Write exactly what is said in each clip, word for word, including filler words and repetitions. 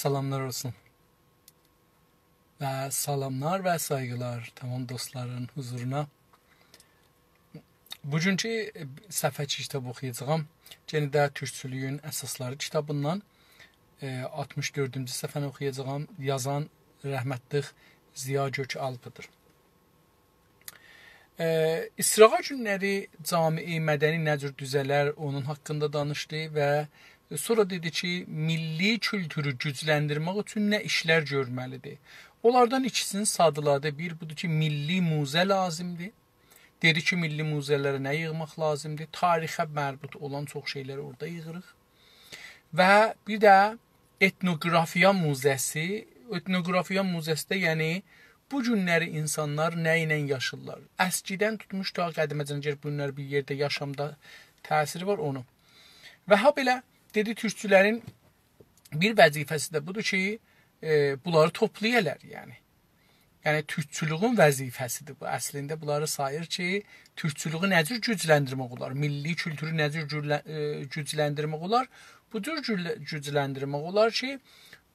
سلاملار اولسون. و سلاملار و سایغیلار تمام دوستلارین حضورونا. بوگونکو، ائ، صفحه کی کیتاب اوخویاجاغام، یئنه ده تورکچولویون اساسلاری کیتابیندان، ائ، آلتمیش دؤردونجو صفحه‌نی اوخویاجاغام. یازان رحمتلیک ضیا گؤک‌آلپی‌دیر. ائ، اسراغا گونلری جامعه مدنی نه جور دوزه‌لر، اونون حاقیندا دانیشدی و سونرا دئدی کی، میللی کولتورو گوجلندیرمک اوچون نه ایشلر گؤرمه‌لیدیر؟ اونلاردان ایکیسینی سادیلادی. بیر بودور کی، میللی موزه لازیمدیر. دئدی کی، میللی موزه‌لره نه ییغماق لازیمدیر؟ تاریخه مربوط اولان چوخ شئیلری اورادا ییغیریق. و بیر ده ائتنوگرافیا موزه‌سی. ائتنوگرافیا موزه‌سی ده، یعنی، بو گونلری اینسانلار نه ایله یاشیرلار؟ اسکیدن توتموش تا قدیمه‌جن، گؤر بو گونلر بیر یئرده یاشامدا تأثیری وار اونون. و هابئله دئدی، تورکچولرین بیر وظیفه‌سی ده بودور کی، ائ، بونلاری توپلایالار، یعنی. یعنی، تورکچولویون وظیفه‌سیدیر بو. اصلینده بونلاری ساییر کی، تورکچولویو نه جور گوجلندیرمک اولار، میللی کولتورو نه جور گوجله-، ائ، گوجلندیرمک اولار. بو جور گوجله-، گوجلندیرمک اولار کی،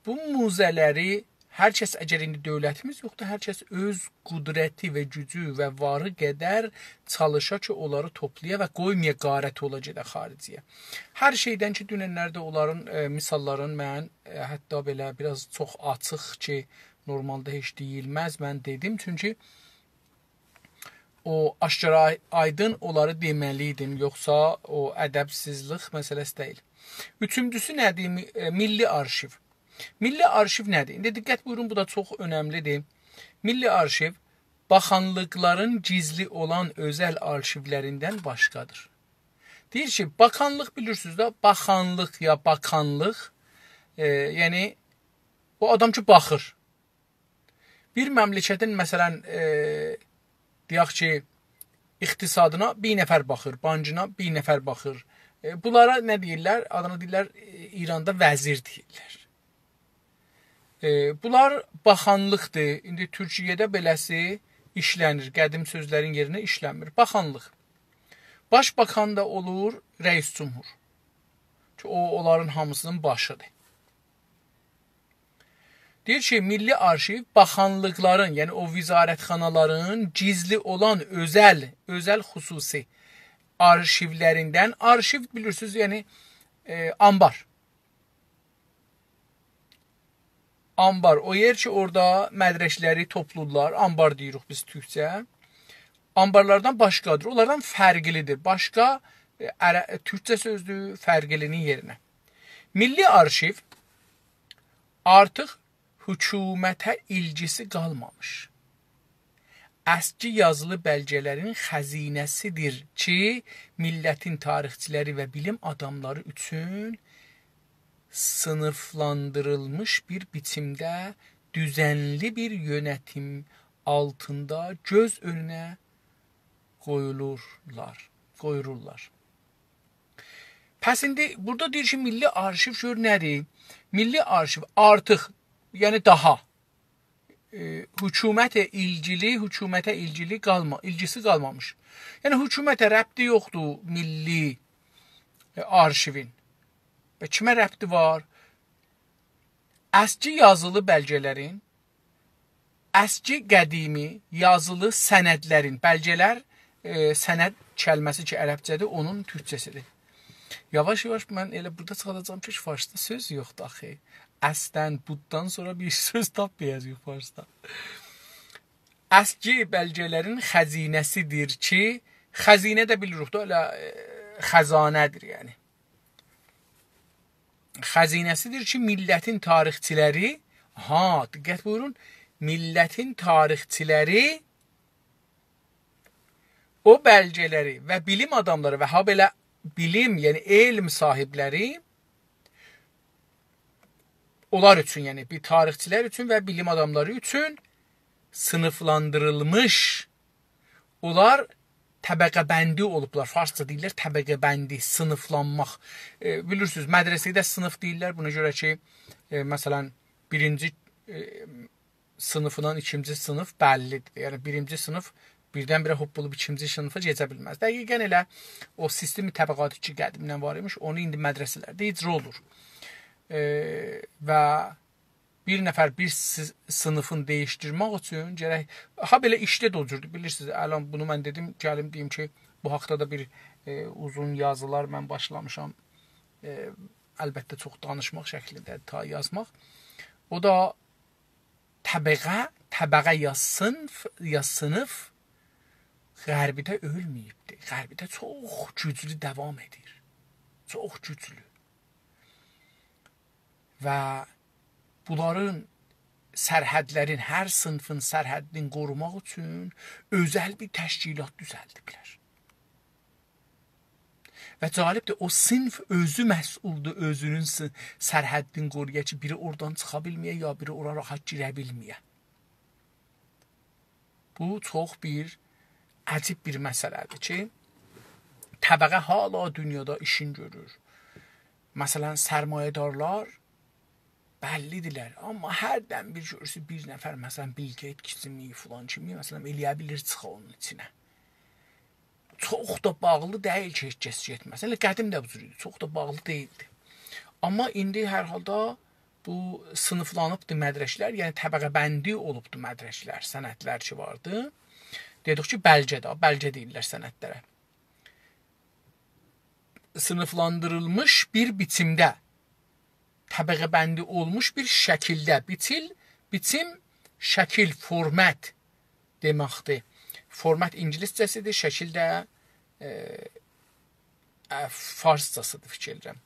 بو موزه‌لری هر کس، اگر ایندی دؤولتیمیز یوخدور، هر کس اؤز قدرتی و گوجو و واری قدر چالیشا کی، اونلاری توپلایا و قویمایا غارت اولا گئده خاریجی‌یه. هر شئیدن کی، دوننلرده اونلارین، ائ، مثاللارین من، ائ، حتی بئله بیر آز چوخ آچیق کی، نورمالدا هئچ دئییلمز، من دئدیم. چونکی او آشکارا آیدین اونلاری دئمه‌لی ایدیم، یوخسا او ادبسیزلیک مسئله‌سی دئییل. اوچونجوسو نه‌دیر؟ می-، ائ، میللی آرشیو. میللی آرشیو نه‌دیر؟ ایندی دقت بویورون، بو دا چوخ اؤنملیدیر. میللی آرشیو باخانلیقلارین گیزلی اولان اؤزل آرشیولریندن باشقادیر. دئییر کی، باخانلیق، بیلیرسینیز ده، باخانلیق یا باکانلیق، ائ، یعنی او آدام کی، باخیر. بیر مملکتین، مثلا، ائ، دئیک کی، اقتصادینا بیر نفر باخیر، بانکینا بیر نفر باخیر. ائ، بونلارا نه دئییرلر؟ آدینا دئییرلر، ائ، ایراندا وزیر دئییرلر. ائ، بونلار باخانلیقدیر. ایندی تورکیه‌ده بئله‌سی ایشله‌نیر. قدیم سؤزلرین یئرینه ایشله‌نمیر. باخانلیق. باش باکان دا اولور رئیس جمهور. کی، او، اونلارین هامیسینین باشیدیر. دئییر کی، میللی آرشیو باخانلیقلارین، یعنی او وزارتخانالارین گیزلی اولان اؤزل، اؤزل خصوصی آرشیولریندن، آرشیو بیلیرسینیز، یعنی، ائ، آنبار. آنبار، او یئر کی، اورادا مدرکلری توپلورلار، آنبار دئییریک بیز تورکجه. آنبارلاردان باشقادیر، اونلاردان فرقلیدیر. باشقا، ائ، عره-، تورکجه سؤزدور، فرقلی‌نین یئرینه. میللی آرشیو آرتیق حکومته ایلگیسی قالمامیش اسکی یازیلی بلگه‌لرین خزینه‌سیدیر کی، میللتین تاریخچیلری و بیلیم آداملاری اوچون صینیفلاندیریلمیش بیر بیچیمده دوزنلی بیر یؤنتیم آلتیندا گؤز اؤنونه قویولورلار، قویورورلار. پس ایندی بورادا دئییر کی، میللی آرشیو گؤر نه‌دیر؟ میللی آرشیو آرتیق، یعنی داها، ائ، حکومته ایلگیلی، حکومته ایلگیلی قالما-، ایلگیسی قالمامیش. یعنی حکومته ربطی یوخدور میللی، ائ، آرشیوین. و کیمه ربطی وار؟ اسکی یازیلی بلگه‌لرین، اسکی قدیمی یازیلی سندلرین، بلگه‌لر، ائ، سند کلمه‌سی کی، عربجه‌دیر، اونون تورکجه‌سیدیر. یاواش-یاواش من ائله بورادا چیخاجاغام کی، فارسدا سؤز یوخدور آخی. اصلاً بوددان سونرا بیر سؤز تاپمایاجاغیق فارسدا. اسکی بلگه‌لرین خزینه‌سیدیر کی، خزینه ده بیلیریک ده، ائله، ائ، خزانه‌دیر، یعنی. خزینه‌سیدیر کی، میللتین تاریخچیلری، ها، دقت بویورون، میللتین تاریخچیلری او بلگه‌لری و بیلیم آداملاری و هابئله بیلیم، یعنی علم صاحیبلری اونلار اوچون، یعنی بیر تاریخچیلر اوچون و بیلیم آداملاری اوچون صینیفلاندیریلمیش، اونلار طبقه‌بندی اولوبلار. فارسجا دئییرلر طبقه‌بندی، صینیفلانماق. ائ، بیلیرسینیز، مدرسه‌ده صینیف دئییرلر. بونا گؤره کی، ائ، مثلاً، بیرینجی، ائ، صینیفیندان ایکینجی صینیف بللیدیر. یعنی، بیرینجی صینیف بیردن-بیره هوپ اولوب ایکینجی صینیفا کئچه بیلمز. دقیقاً ائله او سیستم طبقاتی کی، قدیمدن وار ایمیش، اونو ایندی مدرسه‌لرده اجرا اولور. ائ، و بیر نفر بیر سی-، صینیفین دییشدیرمک اوچون گرک، هابئله ایشده ده او جوردور، بیلیرسینیز. الان بونو من دئدیم، گلیم دئییم کی، بو حاقدا دا بیر، ائ، اوزون یازیلار من باشلامیشام. ائ، البته، چوخ دانیشماق شکلینده، تا یازماق. او دا طبقه، طبقه یا صنف، یا صینیف غربیده اؤلمه‌ییبدیر. غربیده چوخ گوجلو داوام ائدیر. چوخ گوجلو. و بونلارین سرحدلرین، هر صینیفین سرحدینی قوروماق اوچون اؤزل بیر تشکیلات دوزلدیبلر. و جالبدیر، او صینیف اؤزو مسئولدور، اؤزونون س-، سرحدینی قورویا کی، بیری اورادان چیخا بیلمه‌یه، یا بیری اورا راحت گیره بیلمه‌یه. بو چوخ بیر عجیب بیر مسئله‌دیر کی، طبقه حالا دونیادا ایشین گؤرور. مثلا، سرمایه‌دارلار بللی‌دیرلر، آمما هردن بیر گؤرورسن، بیر نفر، مثلا، بیل گیت کیمی، فلان کیمی، مثلا، ائلیه بیلیر چیخا اونون ایچینه. چوخ دا باغلی دئییل کی، هئچ کس گئتمه‌سین. ائله قدیم ده بو جور ایدی، چوخ دا باغلی دئییلدی. آمما ایندی هر حالدا بو صینیفلانیبدی مدرک‌لر، یعنی طبقه‌بندی اولوبدو مدرک‌لر، سندلر کی واردی. دئدیک کی، بلگه ده، بلگه دئییرلر سندلره. صینیفلاندیریلمیش بیر بیچیمده، طبقه‌بندی اولموش بیر شکیلده، بیچیل، بیچیم، شکیل، فورمت دئمکدیر. فورمت اینگیلیسجه‌سیدیر، شکیل ده، ائ، ائ، فارسجاسیدیر، فیکیر ائدیرم.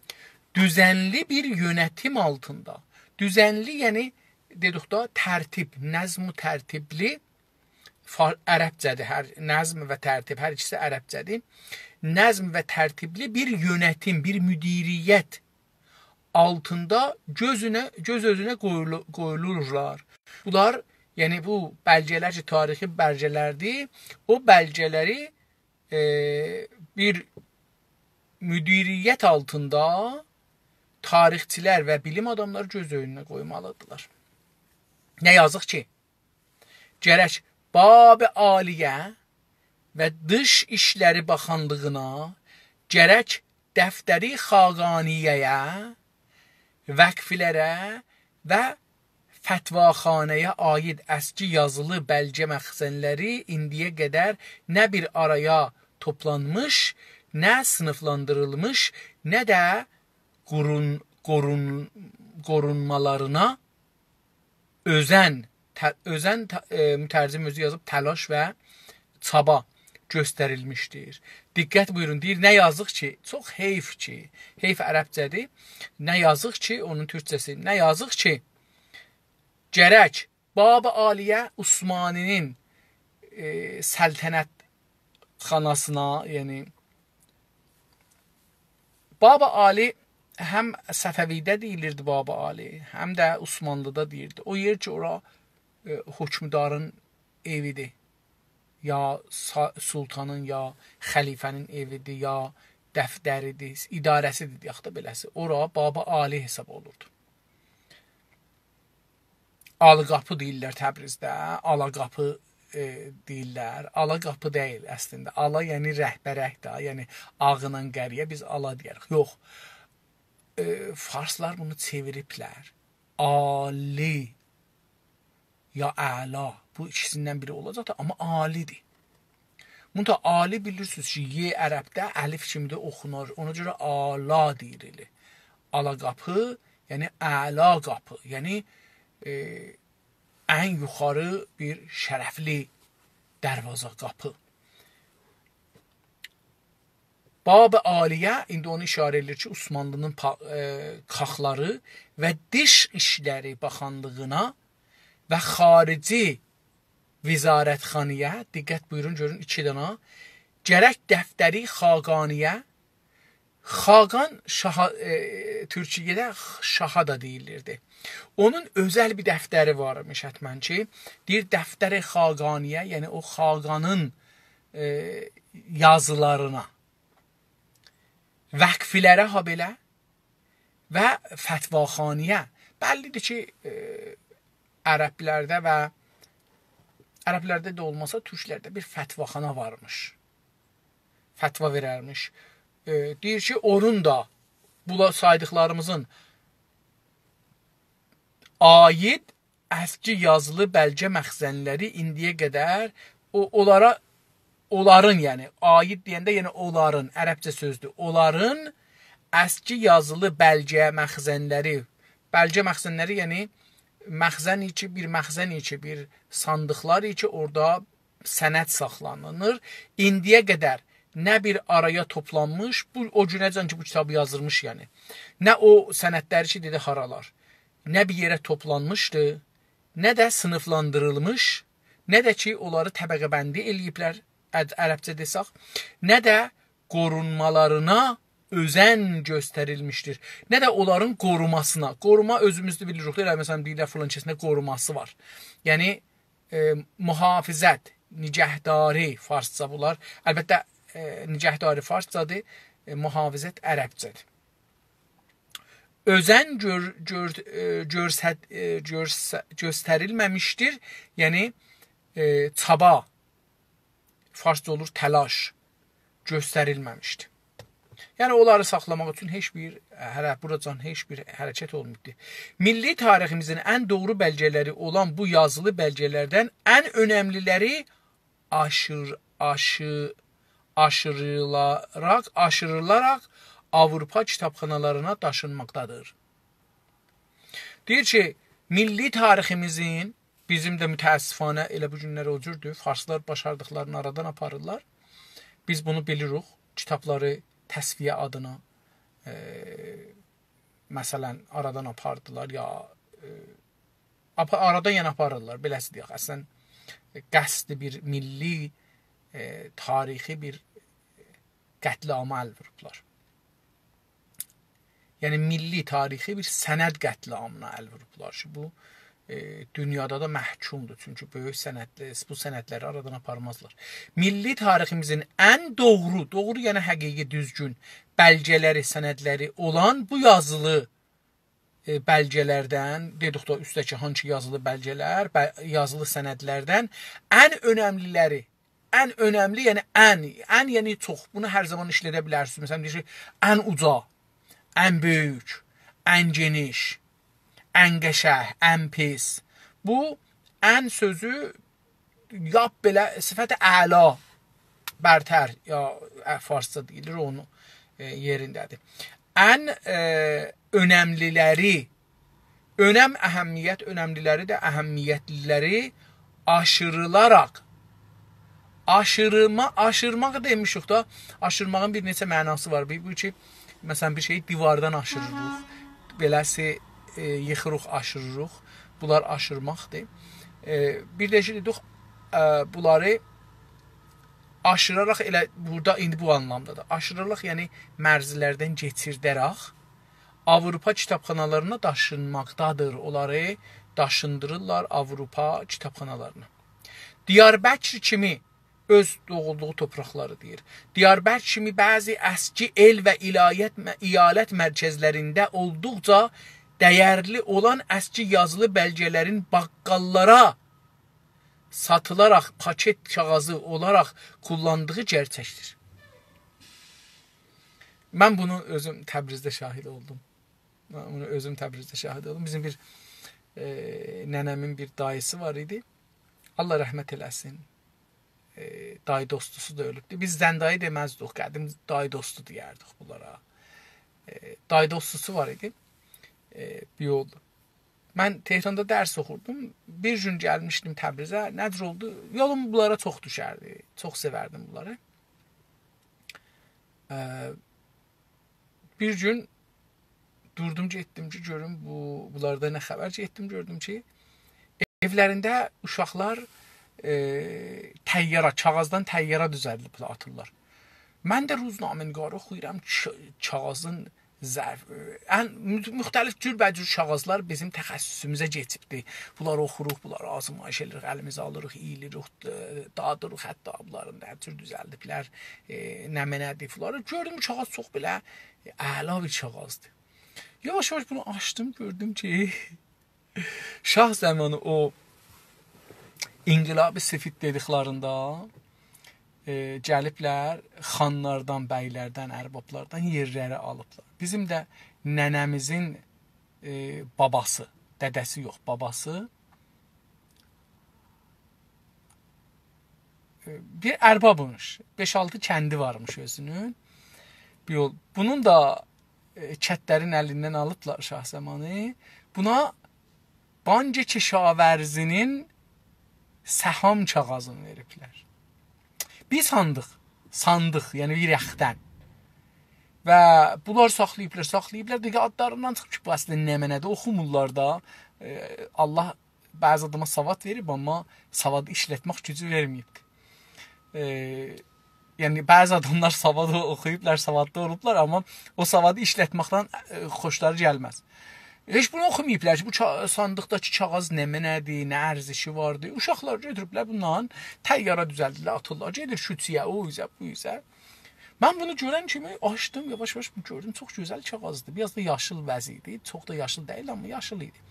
دوزنلی بیر یؤنتیم آلتیندا. دوزنلی، یعنی، دئدیک دا، ترتیب، نظم و ترتیبلی، فار-، عربجه‌دیر، هر، نظم و ترتیب، هر ایکیسی عربجه‌دیر. نظم و ترتیبلی بیر یؤنتیم، بیر مدیریت آلتیندا گؤز اؤنه، گؤز اؤزونه قویولو-، قویولورلار. بونلار، یعنی بو بلگه‌لر کی، تاریخی بلگه‌لردیر، او بلگه‌لری، ائ، بیر مدیریت آلتیندا تاریخچی‌لر و بیلیم آداملاری گؤز اؤنونه قویمالیدیرلار. نه یازیق کی، گرک باب عالی‌یه و دیش ایشلری باخانلیغینا، گرک دفتری خاقانیه‌یه، وقف‌لره و فتواخانه‌یه عایید اسکی یازیلی بلگه مخزن‌لری ایندییه قدر نه بیر آرایا توپلانمیش، نه صینیفلاندیریلمیش، نه ده قورون-، قورون-، قورونمالارینا اؤزن، ته-، اؤزن، ته-، ائ، مترجم اؤزو یازیب، تلاش و چابا گؤستریلمیشدیر. دقت بویورون، دئییر، نه یازیق کی، چوخ حیف کی، حیف عربجه‌دیر، نه یازیق کی، اونون تورکجه‌سی، نه یازیق کی، گرک باب عالی‌یه عثمانی‌نین، ائ، سلطنت خاناسینا، یعنی باب عالی هم صفوی‌ده دئییلیردی باب عالی، هم ده عثمانلی‌دا دئییردی. او یئر کی، اورا، ائ، حکمدارین ائویدیر. یا سا-، سلطانین، یا خلیفه‌نین ائویدیر، یا دفتریدیر، اداره‌سیدیر، دئیک ده بئله‌سی. اورا باب عالی حساب اولوردو. آلی قاپی دئییرلر تبریزده، آلا قاپی، ائ، دئییرلر. آلا قاپی دئییل اصلینده. آلا، یعنی رهبرک ده، یعنی آغینان قری‌یه بیز آلا دئیه‌ریک. یوخ. ائ، فارسلار بونو چئویریبلر. عالی یا اعلا. بو ایکیسیندن بیری اولاجاق دا، آمما عالی‌دیر. منتها عالی بیلیرسینیز کی، ی عربده الف کیمی ده اوخونار. اونا گؤره آلا دئییریلیر. آلا قاپی، یعنی اعلا قاپی، یعنی، ائ، ان یوخاری بیر شرفلی دروازه، قاپی. باب عالی‌یه، ایندی اونو اشاره ائدیر کی، عثمانلی‌نین پا-، ائ، کاخلاری و دیش ایشلری باخانلیغینا و خارجی وزارتخانه‌یه، دقت بویورون، گؤرون، ایکی دانا، گرک دفتری خاقانی‌یه، خاقان شاها، ائ، تورکیه‌ده شاها دا دئییلیردی. اونون اؤزل بیر دفتری وارمیش حتماً کی، دئییر، دفتر خاقانی‌یه، یعنی او خاقانین، ائ، یازیلارینا، وقف‌لره هابئله و فتواخانه‌یه. بللی‌دیر کی، ائ، عربلرده و عربلرده ده اولماسا، تورکلرده بیر فتواخانا وارمیش. فتوا وئررمیش. ائ، دئییر کی، اونون دا، بو سایدیقلاریمیزین عاید اسکی یازیلی بلگه مخزنلری ایندییه قدر او، اونلارا، اونلارین، یعنی، عاید دئینده، یعنی، اونلارین، عربجه سؤزدور، اونلارین اسکی یازیلی بلگه مخزنلری، بلگه مخزنلری، یعنی، مخزن کی، بیر مخزن کی، بیر صاندیقلار کی، اورادا سند ساخلانیلیر. ایندییه قدر نه بیر آرایا توپلانمیش، بو، او گونه‌جن کی، بو کیتابی یازیرمیش، یعنی، نه او سندلری کی، دئدی، هارالار، نه بیر یئره توپلانمیشدی، نه ده صینیفلاندیریلمیش، نه ده کی، اونلاری طبقه‌بندی ائله‌ییبلر، عد-، عربجه دئسک، نه ده قورونمالارینا اؤزن گؤستریلمیشدیر، نه ده اونلارین قوروماسینا. قوروما اؤزوموز ده بیلیریک، ائله، مثلا، دئییرلر، فلان کسینده قوروماسی وار. یعنی، ائ، محافظت، نگهداری فارسجا بونلار. البته، ائ، نگهداری فارسجادیر، ائ، محافظت عربجه‌دیر. اؤزن گؤر-، گؤر-، ائ، گؤرست-، ائ، گؤرس-، گؤستریلمه‌میشدیر. یعنی، ائ، چابا، فارسجا اولور تلاش، گؤستریلمه‌میشدیر. یعنی، اونلاری ساخلاماق اوچون هئچ بیر، ائ، هره، بوراجان هئچ بیر حرکت اولماییبدی. میللی تاریخیمیزین ان دوغرو بلگه‌لری اولان بو یازیلی بلگه‌لردن ان اؤنملی‌لری آشیر-، آشی-، آشیریلاراق، آشیریلاراق آوروپا کیتابخانالارینا داشینماقدادیر. دئییر کی، میللی تاریخیمیزین، بیزیم ده متأسفانه ائله بو گونلر او جوردور، فارسلار باشاردیقلارینی آرادان آپاریرلار. بیز بونو بیلیریک، کیتابلاری تصفیه آدینا، ائ، مثلا، آرادان آپاردیلار، یا، ائ، آپا-، آرادان یعنی آپاریرلار، بئله‌سی دئیک. اصلا، قصد بیر میللی، ائ، تاریخی بیر قتل‌عاما ال ووروبلار. یعنی، میللی تاریخی بیر سند قتل‌عامینا ال ووروبلار کی، بو، ائ، دونیادا دا محکومدور. چونکی بؤیوک سندلر، بو سندلری آرادان آپارمازلار. میللی تاریخیمیزین ان دوغرو، دوغرو، یعنی حقیقی، دوزگون بلگه‌لری، سندلری اولان بو یازیلی، ائ، بلگه‌لردن، دئدیک ده اوستده‌کی هانسی یازیلی بلگه‌لر، بل-، یازیلی سندلردن ان اؤنملی‌لری، ان اؤنملی، یعنی ان، ان یعنی چوخ. بونو هر زامان ایشلده بیلرسینیز. مثلا، دئییر کی، ان اوجا، ان بؤیوک، ان گئنیش، ان قشنگ، ان پیس. بو ان سؤزو لاپ بئله صفت اعلا، برتر، یا، ائ، فارسجا دئییلیر، اونون، ائ، یئرینده‌دیر. ان، ائ، اؤنملی‌لری، اؤنم، اهمیت، اؤنملی‌لری ده، اهمیتلی‌لری آشیریلاراق، آشیریما-، آشیرماق دئمیشیک دا، آشیرماغین بیر نئچه معناسی وار. بیر، بو کی، مثلا، بیر شئیی دیواردان آشیریریق، بئله‌سی، ائ، ییخیریق، آشیریریق. بونلار آشیرماقدیر. ائ، بیر ده کی، دئدیک، ائ، بونلاری آشیراراق، ائله بورادا ایندی بو آنلامدادیر. آشیراراق، یعنی مرزلردن کئچیرده‌رک آوروپا کیتابخانالارینا داشینماقدادیر. اونلاری داشیندیریرلار آوروپا کیتابخانالارینا. دیاربکر کیمی، اؤز دوغولدوغو تورپاقلاری دئییر. دیاربکر کیمی بعضی اسکی ائل و ایلایت-، ایالت مرکزلرینده اولدوقجا دَیرلی اولان اسکی یازیلی بلگه‌لرین باققاللارا ساتیلاراق پاکت کاغیذی اولاراق قوللاندیغی گئرچکدیر. من بونو اؤزوم تبریزده شاهید اولدوم. من بونو اؤزوم تبریزده شاهید اولدوم. بیزیم بیر، ائ، ننه‌مین بیر داییسی وار ایدی. الله رحمت ائله‌سین. ائ، دایی دوستوسو دا اؤلوبدو. بیز زندایی دئمزدیک، قدیم دایی دوستو دئیردیک بونلارا. ائ، دایی دوستوسو وار ایدی. ائ، بیر یول. من تهراندا درس اوخوردوم. بیر گون گلمیشدیم تبریزه. نه جور اولدو؟ یولوم بونلارا چوخ دوشردی. چوخ سئوردیم بونلاری. ائ، بیر گون دوردوم، گئتدیم کی، گؤروم بو، بونلاردا نه خبر. گئتدیم، گؤردوم کی، ائولرینده اوشاقلار، ائ، طیاره، کاغیذدان طیاره دوزلدیب آتیرلار. من ده روزنامه‌نگاری اوخویورام، کا-، کاغیذین ظرف، ان مو-، مختلف جوربه‌جور کاغیذلار بیزیم تخصصوموزه کئچیبدی. بونلاری اوخوروق، بونلاری آزمایش ائدیریک، الیمیزه آلیریق، اییلیریک، ائ، دادیریق، حتی بونلارین نه جور دوزلدیبلر، ائ، نمنه‌دیر بونلاری. گؤردوم، کاغیذ چوخ بئله، ائ، اعلا بیر کاغیذدیر. یاواش-یاواش بونو آچدیم، گؤردوم کی، شاه زامانی او انقلاب سفید دئدیکلرینده، ائ، گلیبلر خانلاردان، بیگلردن، اربابلاردان یئرلری آلیبلار. بیزیم ده ننه‌میزین، ائ، باباسی، دده‌سی یوخ، باباسی، ائ، بیر اربابمیش. بئش-آلتی کندی وارمیش اؤزونون. بیر یول. بونون دا، ائ، کتلرین الیندن آلیبلار شاه زامانی. بونا بانک کشاورزی‌نین سهام کاغاذینی وئریبلر. بیر صاندیق، صاندیق، یعنی بیر یاخدان. و بونلار ساخلاییبلار، ساخلاییبلار. دئییر کی، آدلاریندان چیخیب کی، بو اصلینده نمنه‌دیر، اوخومورلار دا. ائ، الله بعضی آداما سواد وئریب، آمما سوادی ایشلتمک گوجو وئرمه‌ییبدیر. ائ، یعنی، بعضی آداملار سواد او-، اوخویوبلار، سوادلی اولوبلار، آمما او سوادی ایشلتمکدن، ائ، خوشلاری گلمز. هئچ بونو اوخوماییبلار کی، بو کا-، صاندیقداکی کاغاذ نمنه‌دیر، نه ارزشی واردیر. اوشاقلار گؤتوروبلر بوننان طیاره دوزلدیرلر، آتیرلار. گئدیر کوچه‌یه، او اوزه، بو اوزه. من بونو گؤرن کیمی آچدیم، یاواش-یاواش بو گؤردوم. چوخ گؤزل کاغاذدیر. بیر آز دا یاشیل وضعی ایدی. چوخ دا یاشیل دئییل، آمما یاشیل ایدی.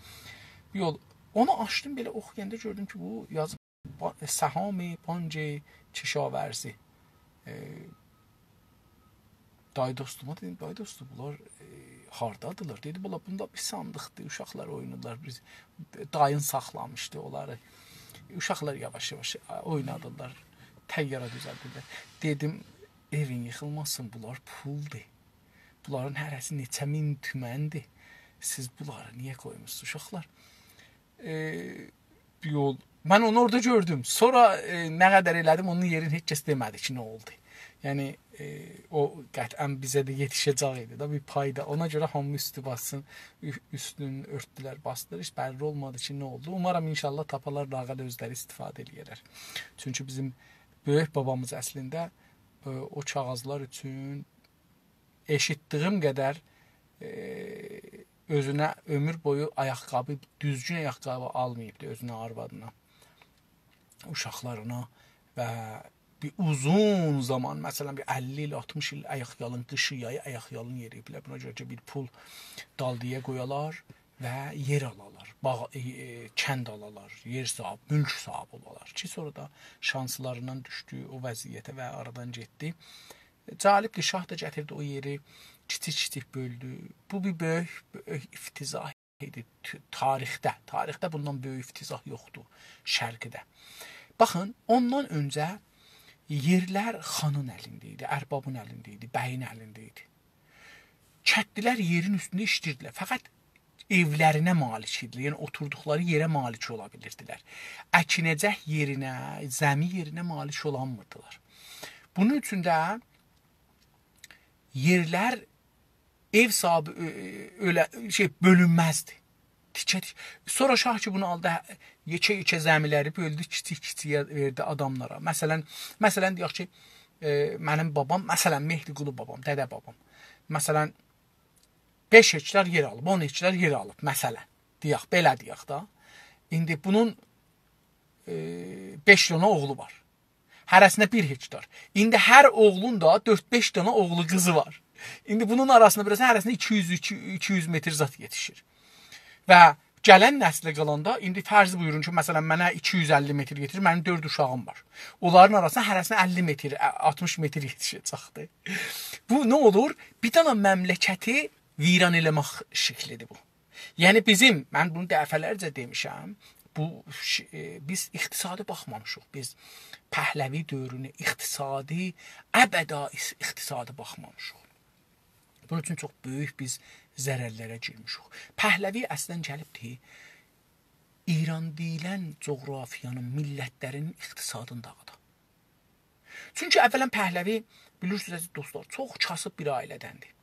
بیر یول. اونو آچدیم، بئله اوخویاندا گؤردوم کی، بو یازیب با-، سهام بانک کشاورزی. ائ، دای دوستوما دئدیم: «دای دوستو، بونلار، ائ، هاردادیلار؟» دئدی: «والله، بوندا بیر صاندیقدیر، اوشاقلار اویناییرلار، بیز، دایین ساخلامیشدی اونلاری. اوشاقلار یاواش-یاواش، ائ، اوینادیرلار، طیاره دوزلدیرلر.» دئدیم: «ائوین ییخیلماسین، بونلار پولدور. بونلارین هره‌سی نئچه مین تومندیر. سیز بونلاری نییه قویموسونوز، اوشاقلار؟» ائ، یول. من اونو اورادا گؤردوم. سونرا، ائ، نه قدر ائله‌دیم، اونون یئرینی هئچ کس دئمه‌دی کی، نه اولدو. یعنی، ائ، او قطعاً بیزه ده یئتیشه‌جک ایدی دا، بیر پای دا. اونا گؤره هامی اوستو باسسین، او-، اوستونو اؤرتدولر، باسدیلار. هئچ بللی اولمادی کی، نه اولدو. اومارام، ان‌شاءالله، تاپالار، لااقل اؤزلری استفاده ائله‌یه‌لر. چونکی بیزیم بؤیوک بابامیز اصلینده، ائ، او کاغاذلار اوچون ائشیتدیییم قدر، ائ، اؤزونه عؤمور بویو آیاق‌قابی، دوزگون آیاق‌قابی آلماییبدی اؤزونه، آروادینا، اوشاقلارینا و بیر اوزون زامان، مثلاً، بیر اللی ایل، آلتمیش ایل آیاق‌یالین، قیشی، یایی آیاق‌یالین یئرییبلر. بونا گؤره کی، بیر پول دالدایا قویالار و یئر آلالار، باغ، ائ، ائ، کند آلالار، یئر صاحیب، مولک صاحیبی اولالار کی، سونرا دا شانسلاریندان دوشدو او وضعیته و آرادان گئتدی. جالبدیر، شاه دا گتیردی او یئری، کیچیک-کیچیک بؤلدو. بو بیر بؤیوک، بؤیوک افتضاح ایدی تو-، تاریخده. تاریخده بوندان بؤیوک افتضاح یوخدور شرقده. باخین، اوندان اؤنجه یئرلر خانین الینده ایدی، اربابین الینده ایدی، بیین الینده ایدی. کندلیلر یئرین اوستونده ایشله‌ییردیلر. فقط ائولرینه مالک ایدیلر. یعنی اوتوردوقلاری یئره مالک اولا بیلیردیلر. اکینه‌جک یئرینه، زمی یئرینه مالک اولانمیردیلار. بونون اوچون ده یئرلر ائو صاحیبی اؤ-، اؤله، شئی، بؤلونمزدی. تیکه تیک. سونرا شاه کی، بونو آلدی، یئکه-یئکه زمیلری بؤلدو، کیچیک-کیچیک وئردی آداملارا. مثلاً، مثلاً، دئیک کی، ائ، منیم بابام، مثلاً، مهدی‌قلی بابام، دده بابام، مثلاً، بئش هکتار یئر آلیب، اون هکتار یئر آلیب، مثلاً. دئیک، بئله دئیک دا. ایندی بونون، ائ، بئش دنه اوغلو وار. هره‌سینه بیر هکتار. ایندی هر اوغلون دا دؤرد-بئش دنه اوغلو قیزی وار. ایندی بونون آراسیندا، بئله‌سینه، هره‌سینه ایکی یوز، ایکی، ایکی یوز متر زاد یئتیشیر. و گلن نسله قالاندا، ایندی فرض بویورون کی، مثلاً، منه ایکی یوز اللی متر یئتیشیر، منیم دؤرد اوشاغیم وار. اونلارین آراسیندا هره‌سینه اللی متر، ا-، آلتمیش متر یئتیشه‌جکدیر. بو نه اولور؟ بیر دنه مملکتی ویران ائله‌مک شکلیدیر بو. یعنی بیزیم، من بونو دفعه‌لرجه دئمیشم، بو ش-، ائ، بیز اقتصادی باخمامیشیق. بیز پهلوی دؤورونو اقتصادی، ابدا اقتصادی باخمامیشیق. بونون اوچون چوخ بؤیوک بیز ضررلره گیرمیشیک. پهلوی اصلاً گلیبدی ایران دئییلن جغرافیانین، میللتلرین اقتصادینی داغیدا. چونکی اولاً پهلوی، بیلیرسینیز، عزیز دوستلار، چوخ کاسیب بیر عائله‌دندیر.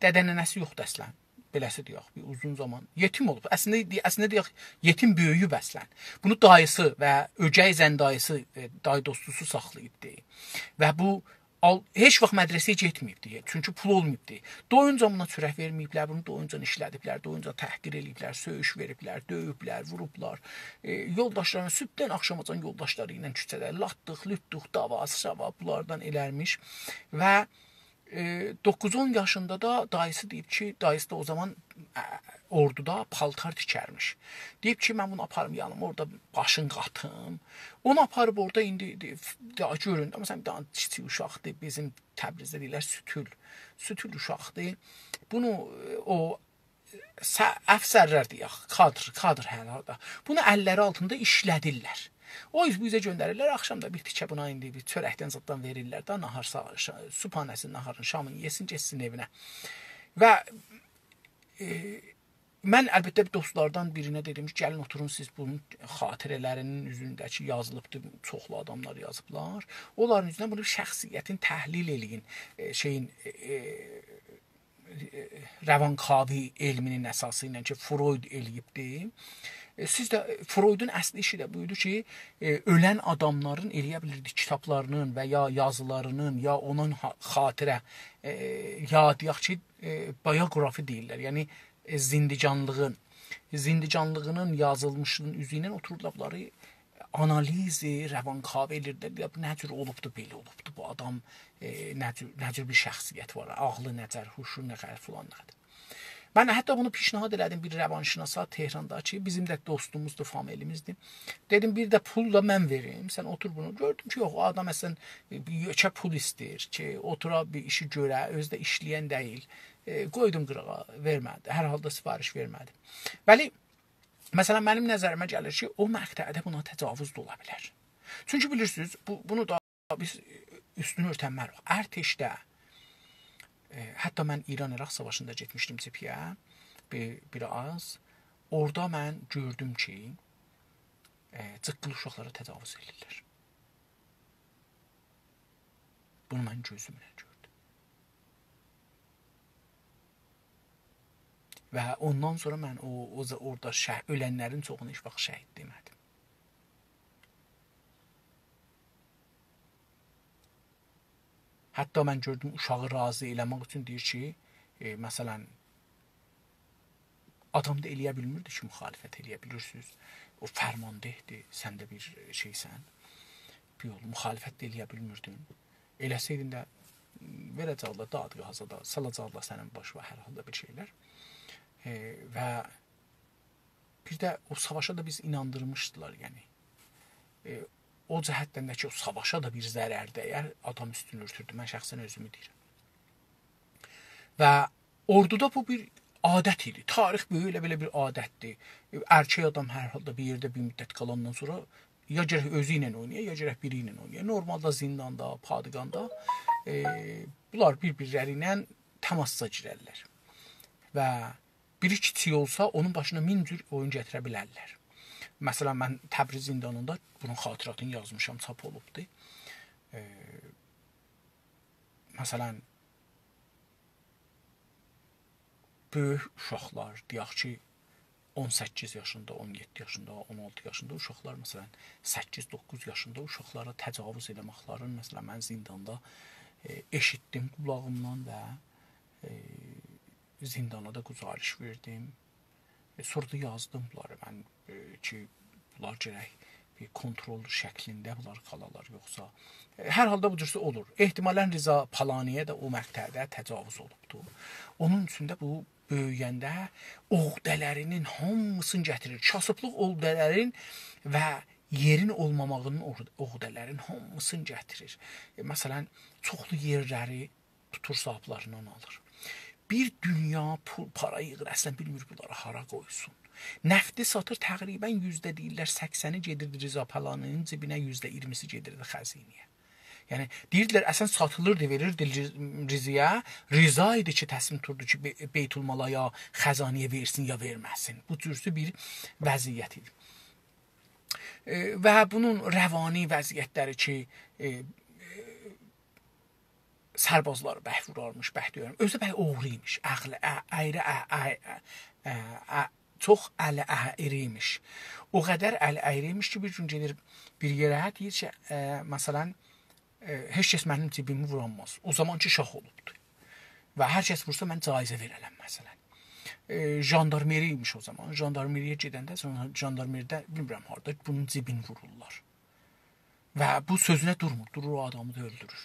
دده-ننه‌سی یوخدور اصلاً. بئله‌سی دئیک، بیر اوزون زامان یئتیم اولوب. اصلینده، اصلینده دئیک، یئتیم بؤیویوب اصلاً. بونو داییسی و اؤگئی زن داییسی، ائ، دای دوستوسو ساخلاییبدی. و بو آل-، هئچ واخت مدرسه‌یه گئتمه‌ییبدی، چونکی پول اولماییبدی. دویونجا بونا چؤرک وئرمه‌ییبلر، بونو دویونجا ایشله‌دیبلر، دویونجا تحقیر ائله‌ییبلر، سؤیوش وئریبلر، دؤیوبلر، ووروبلار. ائ، یولداشلارینا، صبحدن آخشاماجان یولداشلاری ایله کوچه‌ده لاتدیق، لوتدوق، دعوا، شعوا بونلاردان ائلرمیش. و، ائ، دوققوز-اون یاشیندا دا داییسی دئییب کی، داییسی دا او زامان، ا، اوردودا پالتار تیکرمیش. دئییب کی، «من بونو آپاریم یانیما، اورادا باشین قاتیم.» اونو آپاریب اورادا ایندی، دئ-، داها گؤرون ده، مثلاً، بیر دنه کیچیک اوشاقدیر، بیزیم تبریزده دئییرلر، سوتول. سوتول اوشاقدیر. بونو، ائ، او سه-، افسرلر دئیک، کادر، کادر هر حالدا. بونو اللری آلتیندا ایشله‌دیرلر. او اوز بو اوزه گؤندریرلر، آخشام دا بیر تیکه بونا ایندی بیر چؤرکدن زاددان وئریرلر ده، ناهار سا-، شا-، صبحانه‌سین، ناهارین، شامین یئسین، گئتسین ائوینه. و، ائ، من البته دوستلاردان بیرینه دئدیم کی، گلین اوتورون سیز بونون خاطره‌لرینین اوزونده‌کی یازیلیبدیر، چوخلو آداملار یازیبلار. اونلارین اوزوندن بونو شخصیتین تحلیل ائله‌یین، ائ، شئیین، ائ، ائ، روانکاوی علمینین اساسی ایله کی، فروید ائله‌ییبدی. ائ، سیز ده، ائ، فرویدون اصلی ایشی ده بویدو کی، ائ، اؤلن آداملارین ائله‌یه بیلیردی کیتابلارینین و یا یازیلارینین، یا اونون ها-، خاطره، ائ، یا دئیک کی، ائ، بیوگرافی دئییرلر. یعنی، ائ، زندگانلیغین، زندگانلیغینین یازیلمیشلیغین اوزو ایله اوتوروردولار بونلاری آنالیز، ائ، روانکاوی ائدیردیلر. دئییردیلر، بو نه جور اولوبدو، بئله اولوبدو، بو آدام، ائ، نه جور، نه جور بیر شخصیت وار، عقلی نه‌دیر، هوشو نه قدر، فلان نه قدر. من حتی بونو پیشنهاد ائله‌دیم بیر روانشناسا تهراندا کی، بیزیم ده دوستوموزدور، فامیلیمیزدیر. دئدیم، بیر ده پول دا من وئریم، سن اوتور بونو. گؤردوم کی، یوخ، او آدام اصلاً، ائ، بیر یئکه پول ایسته‌ییر کی، اوتورا بیر ایشی گؤره، اؤزو ده ایشله‌ین دئییل. ائ، قویدوم قیراغا، وئرمه‌دی. هر حالدا سفارش وئرمه‌دی. ولی، مثلاً، منیم نظریمه گلیر کی، او مقطعده بونا تجاوز ده اولا بیلر. چونکی بیلیرسینیز، بو، بونو دا بیز اوستونو اؤرتنمه‌ریک. ارتشده، ائ، حتی من ایران-عراق ساواشیندا گئتمیشدیم جبهه‌یه، بیر، بیر آز. اورادا من گؤردوم کی، ائ، جیققیلی اوشاقلارا تجاوز ائدیرلر. بونو من گؤزومله گؤردوم. و اوندان سونرا من او، او ز-، اورادا شه-، اؤلنلرین چوخونو هئچ واخت شهید دئمه‌دیم. حتی من گؤردوم، اوشاغی راضی ائله‌مک اوچون دئییر کی، ائ، مثلاً، آدام دا ائله‌یه بیلمیردی کی، مخالفت ائله‌یه، بیلیرسینیز. او فرمانده‌دیر، سن ده بیر شئیسن، بیر یول مخالفت ده ائله‌یه بیلمیردین. ائله‌سئیدین ده، وئره‌جکدیلر دادگاهیزا دا، سالاجاقدیلار سنین باشینا هر حالدا بیر شئیلر. ائ، و بیر ده او ساواشا دا بیزی ایناندیرمیشدیلار، یعنی. ائ، او جهتدن ده کی، او ساواشا دا بیر ضرر دَیر، آدام اوستونو اؤرتوردو. من شخصاً اؤزومو دئییرم. و اوردودا بو بیر عادت ایدی. تاریخ بویو ائله بئله بیر عادتدیر. ائ، ارکک آدام هر حالدا بیر یئرده بیر مدت قالاندان سونرا یا گرک اؤزو ایله اوینایا، یا گرک بیری ایله اوینایا. نورمالدا زینداندا، پادگاندا، ائ، بونلار بیر-بیرلری ایله تماسا گیررلر. و بیری کیچیک اولسا، اونون باشینا مین جور اویون گتیره بیلرلر. مثلاً، من تبریز زیندانیندا بونون خاطراتینی یازمیشام، چاپ اولوبدور. ائ، مثلاً، بؤیوک اوشاقلار، دئیک کی، اون سککیز یاشیندا، اون یئددی یاشیندا، اون آلتی یاشیندا اوشاقلار، مثلاً، سککیز، دوققوز یاشیندا اوشاقلارا تجاوز ائله‌مکلرین، مثلاً، من زینداندا، ائ، ائشیتدیم قولاغیمدان و، ائ، زیندانا دا گزارش وئردیم. ائ، سونرا دا یازدیم بونلاری من، ائ، کی، بونلار گرک بیر کنترل شکلینده بونلار قالالار، یوخسا، ائ، هر حالدا بو جورسه اولور. احتمالاً رضا پالانی‌یه ده او مقطعده تجاوز اولوبدور. اونون اوچون ده بو بؤیوینده عقده‌لرینین هامیسینی گتیریر. کاسیبلیق عقده‌لرین و یئرین اولماماغینین عق-، عقده‌لرین هامیسینی گتیریر. ائ، مثلاً، چوخلو یئرلری توتور صاحابلاریندان آلیر. بیر دونیا پول، پارا ییغیر، اصلاً بیلمیر بونلاری هارا قویسون. نفتی ساتیر، تقریباً یوزده دئییرلر، سکسنی گئدیردی رضا پالانی‌نین جیبینه، یوزده اییرمیسی گئدیردی خزینه‌یه. یعنی، دئییردیلر، اصلاً ساتیلیردی، وئریردی رض-، رضایا. رضا ایدی کی، تصمیم توتوردو کی، بی-، بیت‌المالا یا خزانه‌یه وئرسین، یا وئرمه‌سین. بو جورسو بیر وضعیت ایدی. ائ، و بونون روانی وضعیتلری کی، ائ، سربازلاری برک وورارمیش، برک دؤیرموش. اؤزو ده برک اوغرو ایمیش. عقلی، ا-، اَیری، ا-، ا-، ا-، ا-، چوخ الی اَیری ایمیش. او قدر الی اَیری ایمیش کی، بیر گون گئدیر بیر یئره، دئییر کی، ائ، مثلاً، ائ، هئچ کس منیم جیبیمی وورانماز. او زامان کی، شاه اولوبدو. و هر کس وورسا، من جایزه وئره‌لم، مثلاً. ائ، ژاندارمری ایمیش او زامان. ژاندارمری‌یه گئدنده، سونرا ژاندارمری‌ده، بیلمیرم هاردا، بونون جیبینی وورورلار. و بو سؤزونه دورمور، دورور او آدامی دا اؤلدورور.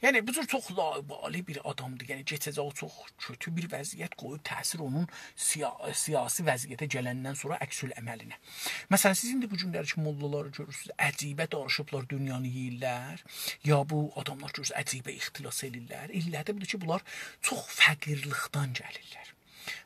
یعنی، بو جور چوخ لابالی بیر آدامدیر. یعنی، کئچه‌جه‌یی چوخ کؤتو بیر وضعیت قویوب تأثیر اونون سیا-، سیاسی وضعیته گلندن سونرا عکس‌العملینه. مثلاً، سیز ایندی بو گونلری کی، موللالاری گؤرورسونوز، عجیبه دانیشیبلار، دونیانی یئییرلر، یا بو آداملار گؤرورسونوز، عجیبه اختلاس ائله‌ییرلر. علتی بودور کی، بونلار چوخ فقیرلیکدن گلیرلر.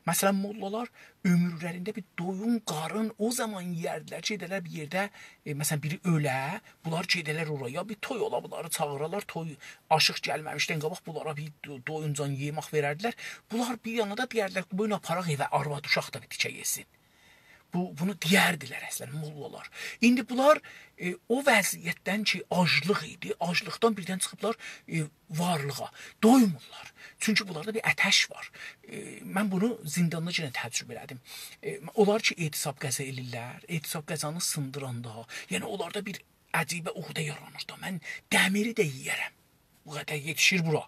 مثلا، موللالار عؤمورلرینده بیر دویون قارین او زامان یئیردیلر کی، گئده‌لر بیر یئرده، ائ، مثلا، بیری اؤله، بونلار گئده‌لر اورایا، بیر توی اولا، بونلاری چاغیرالار، توی آشیق گلمه‌میشدن قاباق بونلارا بیر دو-، دویونجان یئمک وئرردیلر. بونلار بیر یانا دا دئیردیلر کی، «بویون آپاراق ائوه، آرواد اوشاق دا بیر تیکه یئسین.» بو، بونو دئیردیلر اصلا موللالار. ایندی بونلار، ائ، او وضعیتدن کی، آجلیق ایدی، آجلیقدان بیردن چیخیبلار، ائ، وارلیغا. دویمورلار. چونکی بونلاردا بیر آتش وار. ائ، من بونو زینداندا یئنه تجربه ائله‌دیم. ائ، اونلار کی، اعتصاب غذا ائله‌ییرلر، اعتصاب غذانی سیندیراندا، یعنی اونلاردا بیر عجیبه عقده یارانیر دا. «من دمیری ده یئیه‌رم. بو قدر یئتیشیر بورا.»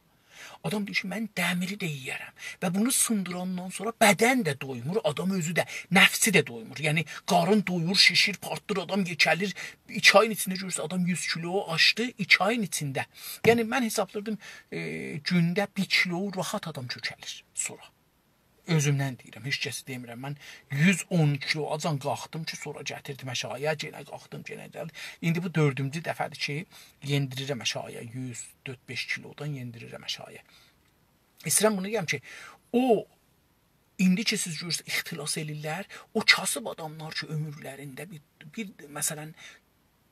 آدام دئییر کی، «من دمیری ده یئیه‌رم.» و بونو سیندیراندان سونرا بدن ده دویمور، آدام اؤزو ده، نفسی ده دویمور. یعنی، قارین دویور، شیشیر، پارتلیر، آدام یئکه‌لیر. ایکی آیین ایچینده گؤرورسن، آدام یوز کیلو آشدی، ایکی آیین ایچینده. یعنی، من حسابلاییردیم، ائ، گونده بیر کیلو راحت آدام کؤکه‌لیر سونرا. اؤزومدن دئییرم، هئچ کسی دئمیرم. من یوز اون کیلو آجان قالخدیم کی، سونرا گتیردیم آشاغییا، یئنه قالخدیم، یئنه گلدیم. ایندی بو دؤردونجو دفعه‌دیر کی، یئندیریرم آشاغییا، یوز دؤرد-بئش کیلودان یئندیریرم آشاغییا. ایسته‌ییرم بونو دئیم کی، او، ایندی کی، سیز گؤرورسونوز، اختلاس ائله‌ییرلر، او کاسیب آداملار کی، عؤمورلرینده بیر، بیر، مثلا،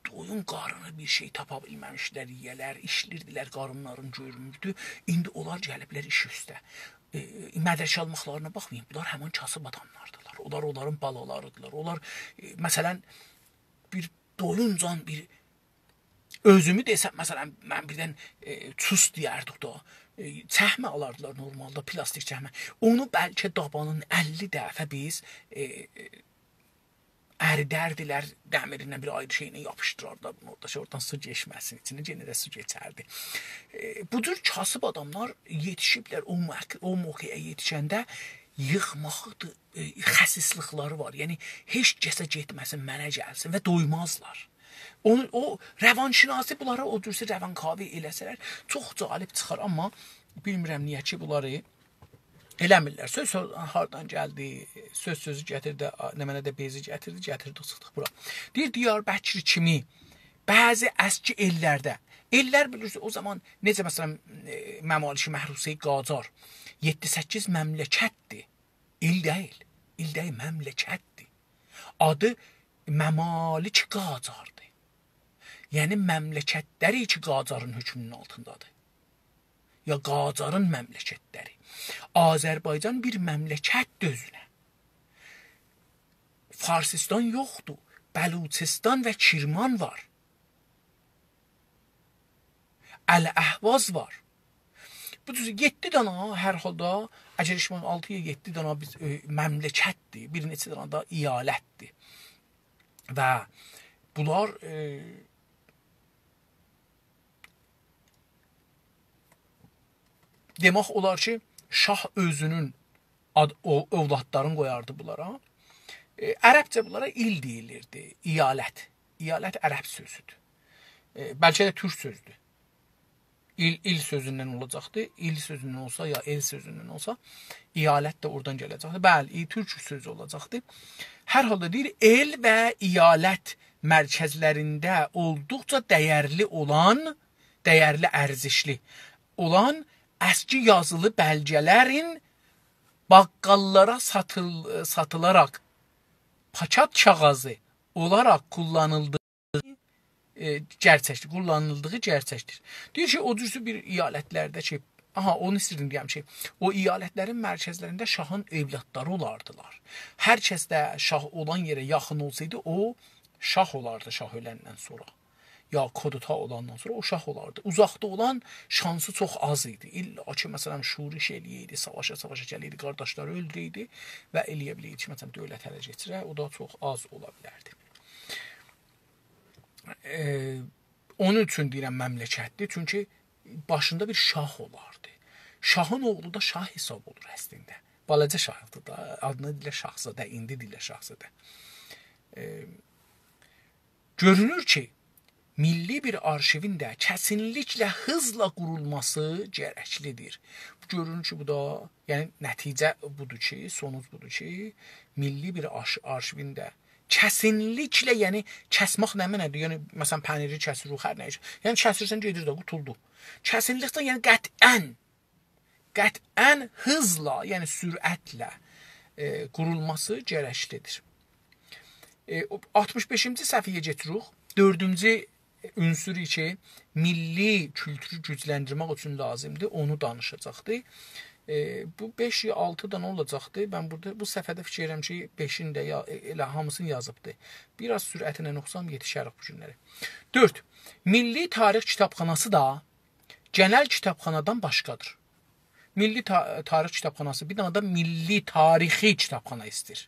دویون قارینی بیر شئی تاپا بیلمه‌میشدیلر، یئیه‌لر، ایشله‌ییردیلر، قارینلارین گؤرموردو. ایندی اونلار گلیبلر ایش اوسته. ائ، مدرک آلماقلارینا باخمایین، بونلار همین کاسیب آداملاردیلار. اونلار اونلارین بالالاریدیلار. اونلار، ائ، مثلا، بیر دویونجان بیر اؤزومو دئسم، مثلا، من بیردن، ائ، چوست دئیردیک دا، ائ، چکمه آلاردیلار نورمالدا، پلاستیک چکمه. اونو بلکه دابانین اللی دفعه بیز، ائ، ائ، اریدردیلر، دمیرینه بیر آیری شئیله یاپیشدیراردیلار بونو اورادا کی، اورادان سو کئچمه‌سین ایچینه، یئنه ده سو کئچردی. ائ، بو جور کاسیب آداملار یئتیشیبلر او موق-، او موقعه یئتیشنده ییغماقدیر، ائ، خسیسلیکلری وار. یعنی، هئچ کسه گئتمه‌سین، منه گلسین و دویمازلار. اونو، او روانشناسی بونلارا او جورسه روانکاوی ائله‌سه‌لر، چوخ جالب چیخار، آمما بیلمیرم نییه کی، بونلاری ائله‌میرلر. سؤز، سؤز هاردان گلدی، سؤز سؤزو گتیردی، آ، نمنه ده بئزی گتیردی، گتیردی، چیخدیق بورا. دئییر، دیاربکر کیمی بعضی اسکی ائللرده، ائللر بیلیرسینیز، او زامان نئجه، مثلا، ائ، ممالک محروسه‌ی قاجار، یئددی-سککیز مملکتدیر. ایل دئییل، ایل دئییل، مملکتدیر. آدی ممالک قاجاردیر. یعنی، مملکتلری کی، قاجارین حکمونون آلتیندادیر. یا قاجارین مملکتلری. آذربایجان بیر مملکتدیر اؤزونه. فارسیستان یوخدور. بلوچستان و کرمان وار. الاحواز وار. بو جور یئددی دانا، هر حالدا، اگر اشمون آلتی یا یئددی دانا بیز، ائ، مملکتدیر، بیر نئچه دانا دا ایالتدیر. و بونلار، ائ، دئمک اولار کی، شاه اؤزونون آد-، او-، اولادلارین قویاردی بونلارا. ائ، عربجه بونلارا ایل دئییلیردی، ایالت. ایالت عرب سؤزودور. ائ، بلکه ده تورک سؤزودور. ایل، ایل سؤزوندن اولاجاقدی. ایل سؤزوندن اولسا، یا ائل سؤزوندن اولسا، ایالت ده اورادان گله‌جکدی. بلی، ای، تورک سؤزو اولاجاقدی. هر حالدا دئییر، ائل و ایالت مرکزلرینده اولدوقجا دَیرلی اولان، دَیرلی، ارزشلی اولان اسکی یازیلی بلگه‌لرین باققاللارا ساتیل-، ساتیلاراق پاکات کاغیذی اولاراق قوللانیلدیغی، ائ، گئرچکدیر، قوللانیلدیغی گئرچکدیر. دئییر کی، او جورسو بیر ایالتلرده کی، آها، اونو ایستیردیم دئیم کی، او ایالتلرین مرکزلرینده شاهین اولادلاری اولاردیلار. هر کس ده شاه اولان یئره یاخین اولسایدی، او شاه اولاردی شاه اؤلندن سونرا. یا کودتا اولاندان سونرا او شاه اولاردی. اوزاقدا اولان شانسی چوخ آز ایدی. ایللا کی، مثلا، شورش ائله‌یه‌یدی، ساواشا، ساواشا گله‌یدی، قارداشلاری اؤلدوره‌یدی و ائله‌یه بیله‌یدی کی، مثلا، دؤولت اله کئچیره، او دا چوخ آز اولا بیلردی. ائ، اونون اوچون دئییرم مملکتدیر، چونکی باشیندا بیر شاه اولاردی. شاهین اوغلو دا شاه حساب اولور اصلینده. بالاجا شاهدیر دا، آدینا دئییرلر شاهزاده، ایندی دئییرلر شاهزاده. ائ، گؤرونور کی، میللی بیر آرشیوین ده کسینلیکله هیزلا قورولماسی گرکلیدیر. گؤرونور کی، بو دا، یعنی نتیجه بودور کی، سونوج بودور کی، میللی بیر آرش-، آرشیوین ده کسینلیکله، یعنی کسمک نمنه‌دیر؟ یعنی، مثلا، پنیری کسیریک، هر نه ایش. یعنی کسیرسن، گئدیر ده، قوتولدو. کسینلیکله، یعنی قطعا، قطعا هیزلا، یعنی سرعتله، ائ، قورولماسی گرکلیدیر. ائ، او آلتمیش بئشینجی صفحه‌یه کئچیریک. دؤردونجو عنصر کی، میللی کولتورو گوجلندیرمک اوچون لازیمدیر، اونو دانیشاجاقدیر. ائ، بو بئش یا آلتی دنه اولاجاقدیر. من بورادا، بو صفحه‌ده فیکیر ائدیرم کی، بئشین ده یا-، ائ، ائله هامیسینی یازیبدیر. بیر آز سرعتینن اوخوسام، یئتیشریک بو گونلری. دؤرد. میللی تاریخ کیتابخاناسی دا گئنل کیتابخانادان باشقادیر. میللی تا-، تاریخ کیتابخاناسی، بیر دنه ده میللی تاریخی کیتابخانا ایسته‌ییر.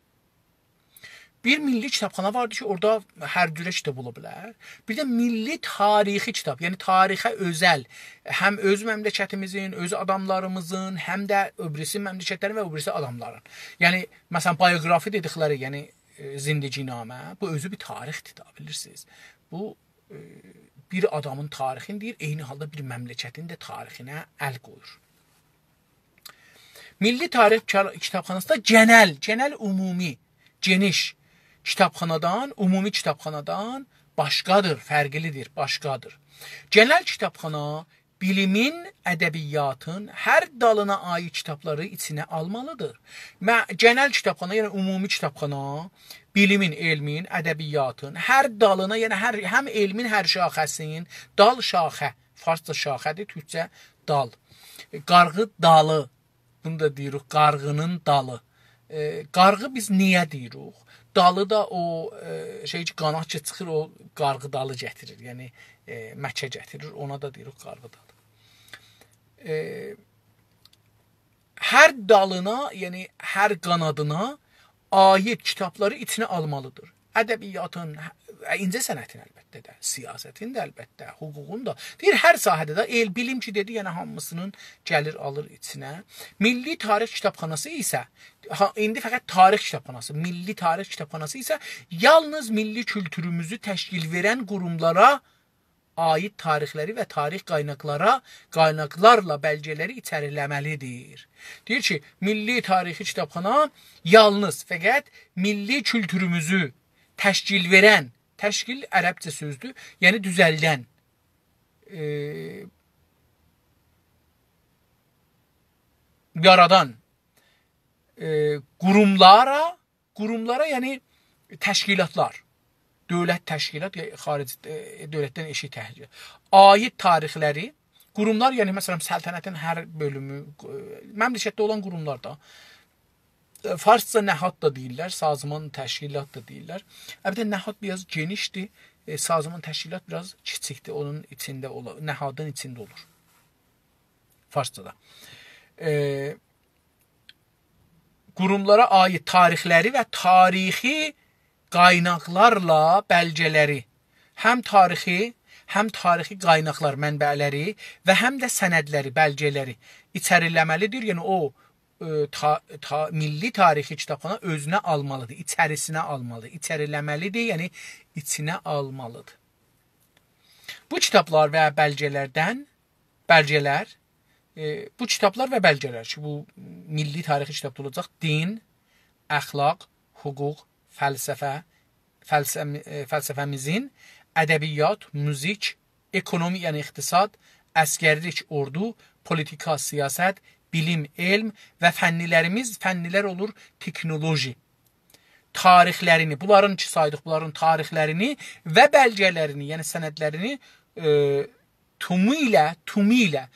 بیر میللی کیتابخانا واردیر کی، اورادا هر جوره کیتاب اولا بیلر. بیر ده میللی تاریخی کیتاب، یعنی تاریخه اؤزل، هم اؤز مملکتیمیزین، اؤز آداملاریمیزین، هم ده او بیریسی مملکتلرین و او بیریسی آداملارین. یعنی، مثلا، بیوگرافی دئدیکلری، یعنی، ائ، زندگی‌نامه، بو اؤزو بیر تاریخدیر دا، بیلیرسینیز. بو، ائ، بیر آدامین تاریخینی دئییر، عینی حالدا بیر مملکتین ده تاریخینه ال قویور. میللی تاریخ کار-، کیتابخاناسی دا گئنل، گئنل عمومی، گئنیش کیتابخانادان، عمومی کیتابخانادان باشقادیر، فرقلیدیر، باشقادیر. گئنل کیتابخانا بیلیمین، ادبیاتین هر دالینا عایید کیتابلاری ایچینه آلمالیدیر. مه-، گئنل کیتابخانا، یعنی عمومی کیتابخانا، بیلیمین، علمین، ادبیاتین هر دالینا، یعنی هر، هم علمین هر شاخه‌سین، دال شاخه، فارسجا شاخه‌دیر، تورکجه دال. قارغی دالی، بونو دا دئییریک، قارغی‌نین دالی. ائ، قارغی بیز نییه دئییریک؟ دالی دا او، ائ، شئی کی، قاناد کی چیخیر، او قارغی دالی گتیریر. یعنی، ائ، مکه گتیریر، اونا دا دئییریک قارغی دالی. ائ، هر دالینا، یعنی هر قانادینا عایید کیتابلاری ایچینه آلمالیدیر. ادبیاتین، اینجه‌صنعتین البته ده، سیاستین ده البته، حقوقون دا. دئییر، هر ساحه‌ده ده، ائل بیلیم کی دئدی، یعنی هامیسینین گلیر آلیر ایچینه. میللی تاریخ کیتابخاناسی ایسه، ها، ایندی فقط تاریخ کیتابخاناسی، میللی تاریخ کیتابخاناسی ایسه یالنیز میللی کولتوروموزو تشکیل وئرن قوروملارا عایید تاریخلری و تاریخ قایناقلارا، قایناقلارلا بلگه‌لری ایچریله‌مه‌لیدیر. دئییر کی، میللی تاریخی کیتابخانا یالنیز فقط میللی کولتوروموزو تشکیل وئرن، تشکیل عربجه سؤزدور، یعنی دوزلدن، ائ، یارادان، ائ، قوروملارا، قوروملارا، یعنی تشکیلاتلار، دؤولت تشکیلات، یا خارج، ائ، دؤولتدن ائشیک تشکیلات، عایید تاریخلری، قوروملار، یعنی، مثلا، سلطنتین هر بؤلومو، ائ، مملکتده اولان قوروملار دا، ائ، فارسجا نهاد دا دئییرلر، سازمان، تشکیلات دا دئییرلر. البته، نهاد بیر آز گئنیشدیر، ائ، سازمان، تشکیلات بیر آز کیچیکدیر، اونون ایچینده اولا-، نهادین ایچینده اولور. فارسجادا. ائ، قوروملارا عایید تاریخلری و تاریخی قایناقلارلا بلگه‌لری، هم تاریخی، هم تاریخی قایناقلار، منبع‌لری و هم ده سندلری، بلگه‌لری ایچریله‌مه‌لیدیر. یعنی او، ائ، تا-، تا-، میللی تاریخی کیتابخانا اؤزونه آلمالیدیر، ایچریسینه آلمالیدیر. ایچریله‌مه‌لیدیر، یعنی ایچینه آلمالیدیر. بو کیتابلار و بلگه‌لردن بلگه‌لر، ائ، بو کیتابلار و بلگه‌لر کی، بو میللی تاریخی کیتابدا اولاجاق، دین، اخلاق، حقوق، فلسفه، فلسفه-، ائ، فلسفه‌میزین، ادبیات، موزیک، اکونومی، یعنی اقتصاد، عسگرلیک، اوردو، پولیتیکا، سیاست، بیلیم، علم و فنلریمیز، فنلر اولور تکنولوژی. تاریخلرینی، بونلارین کی سایدیق، بونلارین تاریخلرینی و بلگه‌لرینی، یعنی سندلرینی، ائ، تومو ایله، تومو ایله،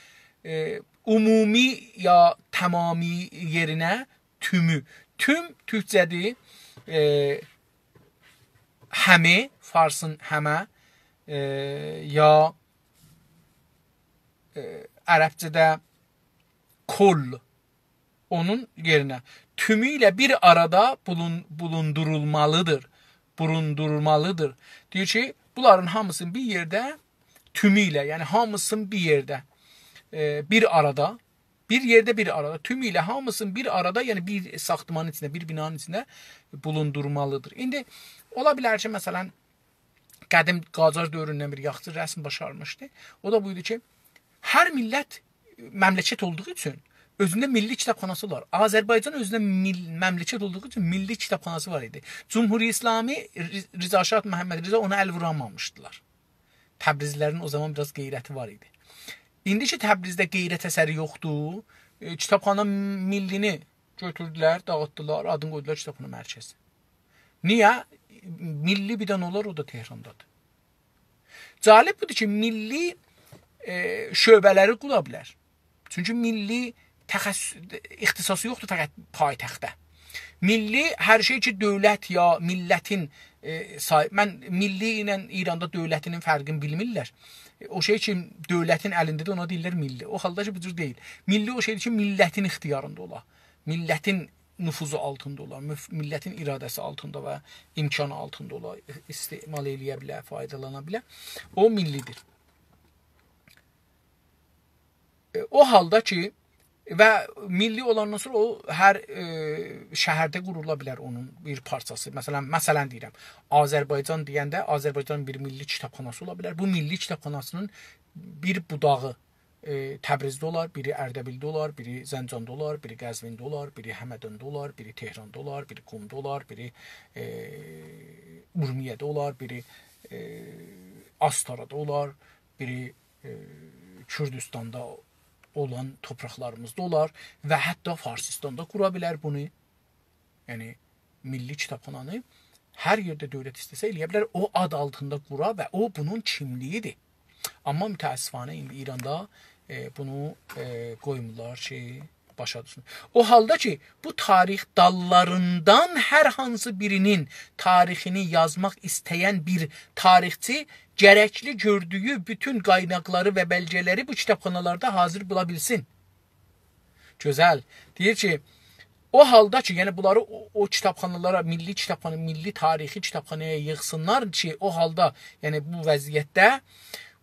ائ، عمومی یا تمامی یئرینه تومو. توم تورکجه‌دیر، ائ، همه، فارسین همه، ائ، یا، ائ، عربجه‌ده کل، اونون یئرینه تومو ایله بیر آرادا بولون-، بولوندورولمالیدیر. بولوندورولمالیدیر. دئییر کی، بونلارین هامیسینی بیر یئرده تومو ایله، یعنی هامیسینی بیر یئرده، ائ، بیر آرادا، بیر یئرده بیر آرادا، تومو ایله هامیسینی بیر آرادا، یعنی بیر ساختمانین ایچینده، بیر بینانین ایچینده بولوندورمالیدیر. ایندی اولا بیلر کی، مثلا، قدیم قاجار دؤوروندن بیر یاخشی رسم باشارمیشدی. او دا بویدو کی، هر میللت مملکت اولدوغو اوچون اؤزونده میللی کیتابخاناسی وار. آذربایجان اؤزونده میل-، مملکت اولدوغو اوچون میللی کیتابخاناسی وار ایدی. جمهوری اسلامی، ر-، رضا شاه، محمد رضا اونا ال وورامامیشدیلار. تبریزلی‌لرین او زامان بیر آز غیرتی وار ایدی. ایندی کی، تبریزده غیرت اثری یوخدور، ائ، کیتابخانا میللی‌نی گؤتوردولر، داغیتدیلار، آدینی قویدولار کیتابخانا مرکزی. نییه؟ میللی بیر دنه اولار، او دا تهراندادیر. جالب بودور کی، میللی، ائ، شعبه‌لری قورا بیلر. چونکی میللی تخصص-، اختصاصی یوخدور فقط پایتخته. میللی هر شئی کی، دؤولت یا میللتین، ائ، سای-، من میللی ایله ایراندا دؤولتینین فرقینی بیلمیرلر. او شئی کی، دؤولتین الینده‌دیر، اونا دئییرلر میللی. او حالدا کی، بو جور دئییل. میللی او شئیدیر کی، میللتین اختیاریندا اولا. میللتین نفوذو آلتیندا اولا، مف-، میللتین اراده‌سی آلتیندا و امکانی آلتیندا اولا، استعمال ائله‌یه بیله، فایدالانا بیله. او میللی‌دیر. ائ، او حالدا کی، و میللی اولاندان سونرا او هر، ائ، شهرده قورولا بیلر اونون بیر پارچاسی. مثلا، مثلا دئییرم، آذربایجان دئینده آذربایجانین بیر میللی کیتابخاناسی اولا بیلر. بو میللی کیتابخاناسینین بیر بوداغی، ائ، تبریزده اولار، بیری اردبیلده اولار، بیری زنجاندا اولار، بیری قزوینده اولار، بیری همداندا اولار، بیری تهراندا اولار، بیری قمدا اولار، بیری، ائ، اورمیه‌ده اولار، بیری، ائ، آستارادا اولار، بیری، ائ، کوردوستاندا اولان تورپاقلاریمیزدا اولار و حتی فارسیستاندا قورا بیلر بونو. یعنی، میللی کیتابخانانی هر یئرده دؤولت ایسته‌سه ائله‌یه بیلر، او آد آلتیندا قورا و او بونون کیملیگی‌دیر. آمما متأسفانه ایندی ایراندا، ائ، بونو، ائ، قویمورلار کی، باشا دوشسون. او حالدا کی، بو تاریخ داللاریندان هر هانسی بیرینین تاریخینی یازماق ایسته‌ین بیر تاریخچی گرکلی گؤردویو بوتون قایناقلاری و بلگه‌لری بو کیتابخانالاردا حاضر بولا بیلسین. گؤزل. دئییر کی، او حالدا کی، یعنی بونلاری او، او کیتابخانالارا، میللی کیتابخانا، میللی تاریخی کیتابخانایا ییغسینلار کی، او حالدا، یعنی بو وضعیتده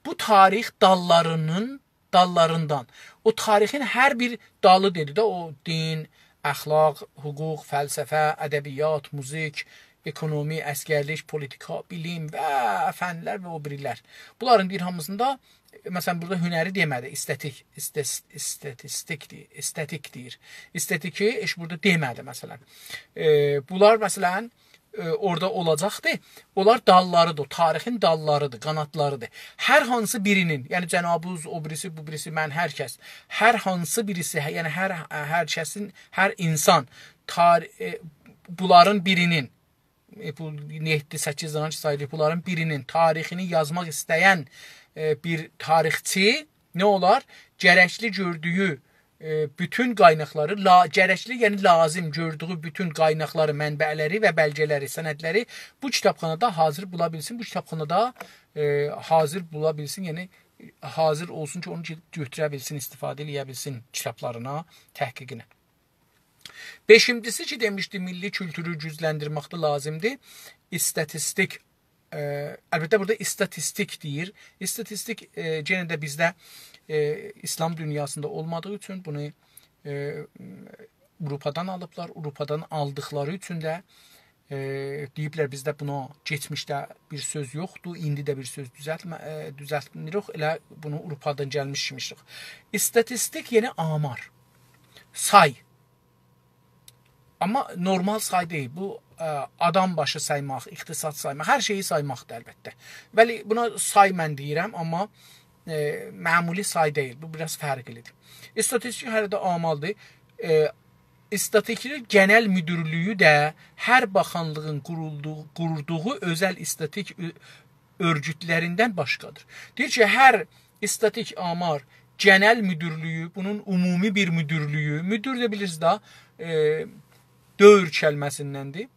بو تاریخ داللارینین، داللاریندان، او تاریخین هر بیر دالی دئدی ده، او دین، اخلاق، حقوق، فلسفه، ادبیات، موزیک، اکونومی، عسگرلیک، پولیتیکا، بیلیم و فنلر و او بیریلر. بونلارین دئییر هامیسیندا، مثلا، بورادا هنری دئمه‌دی، استتیک، استس-، استاتیستیک دئییر، استتیک دئییر. استتیکی هئچ بورادا دئمه‌دی، مثلا. ائ، بونلار، مثلا، ائ، اورادا اولاجاقدی. اونلار داللاریدیر، او تاریخین داللاریدیر، قانادلاریدیر. هر هانسی بیرینین، یعنی جنابوز، او بیریسی، بو بیریسی، من، هر کس، هر هانسی بیریسی، هه-، یعنی هر، هر کسین، هر اینسان تار-، ائ، بونلارین بیرینین، ائ، بو یئددی، سککیز دنه کی سایدیق، بونلارین بیرینین تاریخینی یازماق ایسته‌ین، ائ، بیر تاریخچی نه اولار؟ گرکلی گؤردویو، ائ، بوتون قایناقلاری، لا-، گرکلی، یعنی لازیم گؤردویو بوتون قایناقلاری، منبع‌لری و بلگه‌لری، سندلری بو کیتابخانادا حاضر بولا بیلسین، بو کیتابخانادا، ائ، حاضر بولا بیلسین، یعنی حاضر اولسون کی، اونو گئدیب گؤتوره بیلسین، استفاده ائله‌یه بیلسین کیتابلارینا، تحقیقینه. بئشینجیسی کی، دئمیشدی، میللی کولتورو گوجلندیرمکده لازیمدیر. ایستاتیستیک، ائ، البته، بورادا ایستاتیستیک دئییر. ایستاتیستیک، ائ، یئنه ده بیزده، ائ، ایسلام دونیاسیندا اولمادیغی اوچون بونو، ائ، آوروپادان آلیبلار. آوروپادان آلدیقلاری اوچون ده ائ، دئییبلر، بیزده بونا کئچمیشده بیر سؤز یوخدور، ایندی ده بیر سؤز دوزلتمه-، ائ، دوزلتمیریک، ائله بونو آوروپادان گلمیش کیمیشیک. ایستاتیستیک، یعنی آمار، سای. آمما نورمال سای دئییل، بو، ائ، آدام باشی سایماق، اقتصاد سایماق، هر شئیی سایماقدیر البته. ولی بونا سای من دئییرم، آمما، ائ، معمولی سای دئییل، بو بیر آز فرقلیدیر. ایستاتیستیک هله ده آماردیر. ائ، ایستاتیستیک گئنل مدیرلیگی ده هر باخانلیغین قورولدوغو، قوردوغو اؤزل ایستاتیک اؤ-، اؤرگوتلریندن باشقادیر. دئییر کی، هر ایستاتیک آمار گئنل مدیرلیگی، بونون عمومی بیر مدیرلیگی، مدیر ده بیلیرسینیز ده، ائ، دؤور کلمه‌سیندندیر.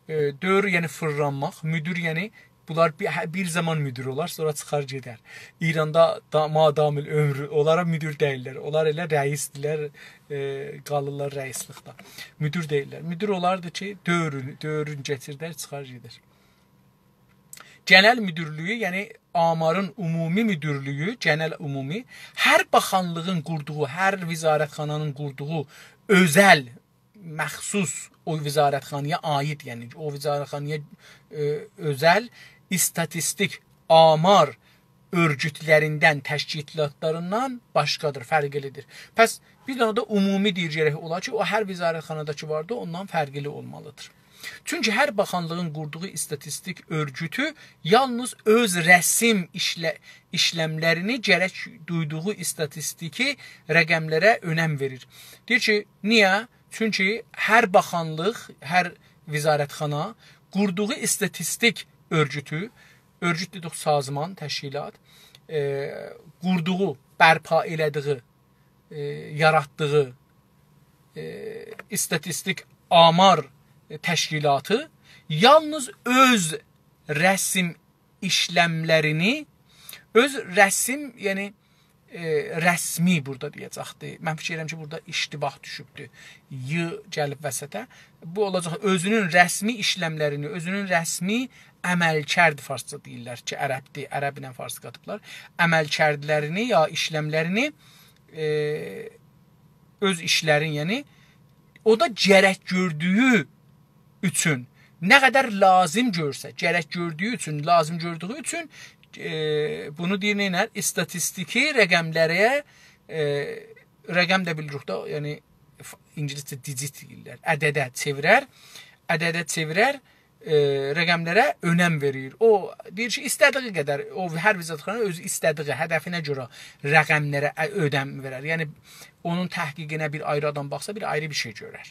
ائ، دؤور، یعنی فیرلانماق، مدیر، یعنی بونلار بیر، هه، بیر زامان مدیر اولار، سونرا چیخار گئدر. ایراندا دا، مادام العمر، اونلارا مدیر دئییرلر. اونلار ائله رئیسدیرلر، ائ، قالیرلار رئیسلیکده. مدیر دئییرلر. مدیر اولاردی کی، دؤورون، دؤورون کئچیردر، چیخار گئدر. گئنل مدیرلیگی، یعنی آمارین عمومی مدیرلیگی، گئنل عمومی، هر باخانلیغین قوردوغو، هر وزارتخانانین قوردوغو اؤزل مخصوص او وزارتخانایا عایید، یعنی او وزارتخانایا، ائ، اؤزل ایستاتیستیک، آمار اؤرگوتلریندن، تشکیلاتلاریندان باشقادیر، فرقلیدیر. پس بیر دنه ده عمومی دئییر گرک اولا کی، او هر وزارتخانادا کی واردی، اوندان فرقلی اولمالیدیر. چونکی هر باخانلیغین قوردوغو ایستاتیستیک اؤرگوتو یالنیز اؤز رسم ایشله-، ایشلملرینی گرک دویدوغو ایستاتیستیکی رقملره اؤنم وئریر. دئییر کی، نییه؟ چونکی هر باخانلیق، هر وزارتخانا قوردوغو ایستاتیستیک اؤرگوتو، اؤرگوت دئدیک، سازمان، تشکیلات، ائ، قوردوغو، برپا ائله‌دیگی، ائ، یاراتدیغی، ائ، ایستاتیستیک آمار تشکیلاتی یالنیز اؤز رسم ایشلملرینی، اؤز رسم، یعنی، ائ، رسمی بورادا دئیه‌جکدی. من فیکیر ائدیرم کی، بورادا اشتباه دوشوبدو. ی گلیب وسطه. بو اولاجاق اؤزونون رسمی ایشلملرینی، اؤزونون رسمی عملکرد، فارسجا دئییرلر کی، عربدیر، عرب ایله فارسی قاتیبلار. عملکردلرینی یا ایشلملرینی، ائ، اؤز ایشلرین، یعنی، او دا گرک گؤردویو اوچون، نه قدر لازم گؤرسه، گرک گؤردویو اوچون، لازم گؤردویو اوچون، ائ، بونو دئییر، نئینر؟ ایستاتیستیکی رقملره، ائ، رقم ده بیلیریک ده، یعنی، ف-، اینگیلیسجه دیجیت دئییرلر. عدده چئویرر، عدده چئویرر، ائ، رقملره اؤنم وئریر. او دئییر کی، ایسته‌دیگی قدر، او هر وزارتخانا اؤز ایسته‌دیگی، هدفینه گؤره رقملره ا-، اؤنم وئرر. یعنی، اونون تحقیقینه بیر آیری آدام باخسا، بیر آیری بیر شئی گؤرر.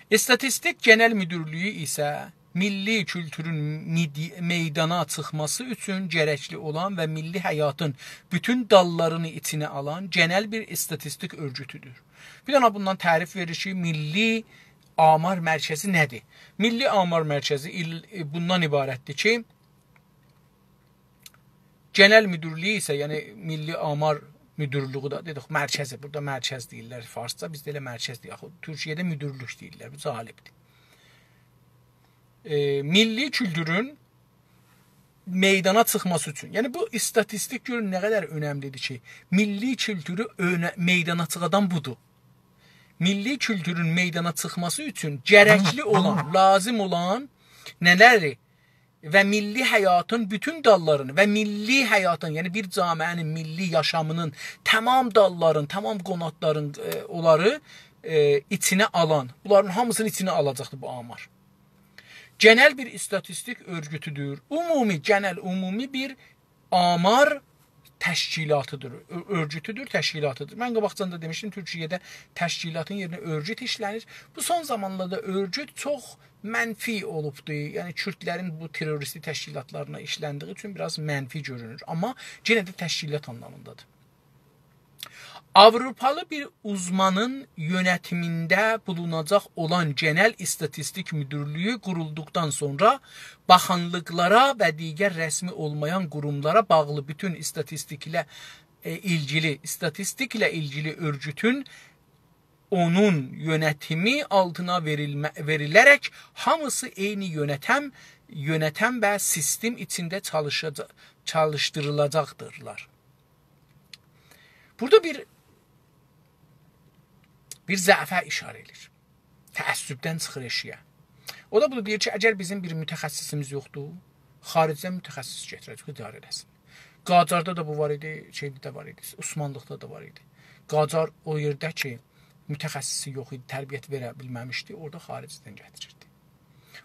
ایستاتیستیک گئنل مدیرلیگی ایسه میللی کولتورون میدی-، میدانا چیخماسی اوچون گرکلی اولان و میللی حیاتین بوتون داللارینی ایچینه آلان گئنل بیر ایستاتیستیک اؤرگوتودور. بیر دنه بوندان تعریف وئریر کی، میللی آمار مرکزی نه‌دیر؟ میللی آمار مرکزی ایل-، بوندان عبارتدیر کی، گئنل مدیرلیگی ایسه، یعنی میللی آمار مدیرلیگی ده دئدیک، مرکزی، بورادا مرکز دئییرلر فارسجا، بیزده ائله مرکز دئییر. آخی تورکیه‌ده مدیرلیک دئییرلر، بو جالبدیر. ائ، میللی کولتورون میدانا چیخماسی اوچون. یعنی بو ایستاتیستیک گؤرون نه قدر اؤنملیدیر کی، میللی کولتورو اؤنه-، میدانا چیخادان بودور. میللی کولتورون میدانا چیخماسی اوچون گرکلی اولان، لازم اولان نه‌لری و میللی حیاتین بوتون داللارینی و میللی حیاتین، یعنی بیر جامعه‌نین میللی یاشامینین تمام داللارین، تامام قوناتلارین، ائ، اونلاری، ائ، ایچینه آلان، بونلارین هامیسینی ایچینه آلاجاقدیر بو آمار. گئنل بیر ایستاتیستیک اؤرگوتودور. عمومی، گئنل، عمومی بیر آمار تشکیلاتیدیر، اؤ-، اؤرگوتودور، تشکیلاتیدیر. من قاباقجادان دا دئمیشدیم، تورکیه‌ده تشکیلاتین یئرینه اؤرگوت ایشله‌نیر. بو سون زامانلاردا اؤرگوت چوخ منفی اولوبدور. یعنی، کوردلرین بو تروریستی تشکیلاتلارینا ایشلندیگی اوچون بیر آز منفی گؤرونور. آمما یئنه ده تشکیلات آنلامیندادیر. آوروپالی بیر اوزمانین یؤنتیمینده بولوناجاق اولان گئنل ایستاتیستیک مدیرلیگی قورولدوقدان سونرا باخانلیقلارا و دیگر رسمی اولمایان قوروملارا باغلی بوتون ایستاتیستیکله، ائ، ایلگیلی، ایستاتیستیکله ایلگیلی اؤرگوتون اونون یؤنتیمی آلتینا وئریلمه-، وئریله‌رک هامیسی عینی یؤنتم، یؤنتم و سیستم ایچینده چالیشاجا-، چالیشدیریلاجاقدیرلار. بورادا بیر، بیر ضعفه ایشاره ائدیر. تعصبدن چیخیر ائشیگه. او دا بونو دئییر کی، اگر بیزیم بیر متخصصیمیز یوخدور، خارجدن متخصص گتیره‌جک، اداره ائله‌سین. قاجاردا دا بو وار ایدی، شئیده ده وار ایدی، عثمانلیقدا دا وار ایدی. قاجار او یئرده کی، متخصصی یوخ ایدی، تربیت وئره بیلمه‌میشدی، اورادا خارجدن گتیریردی.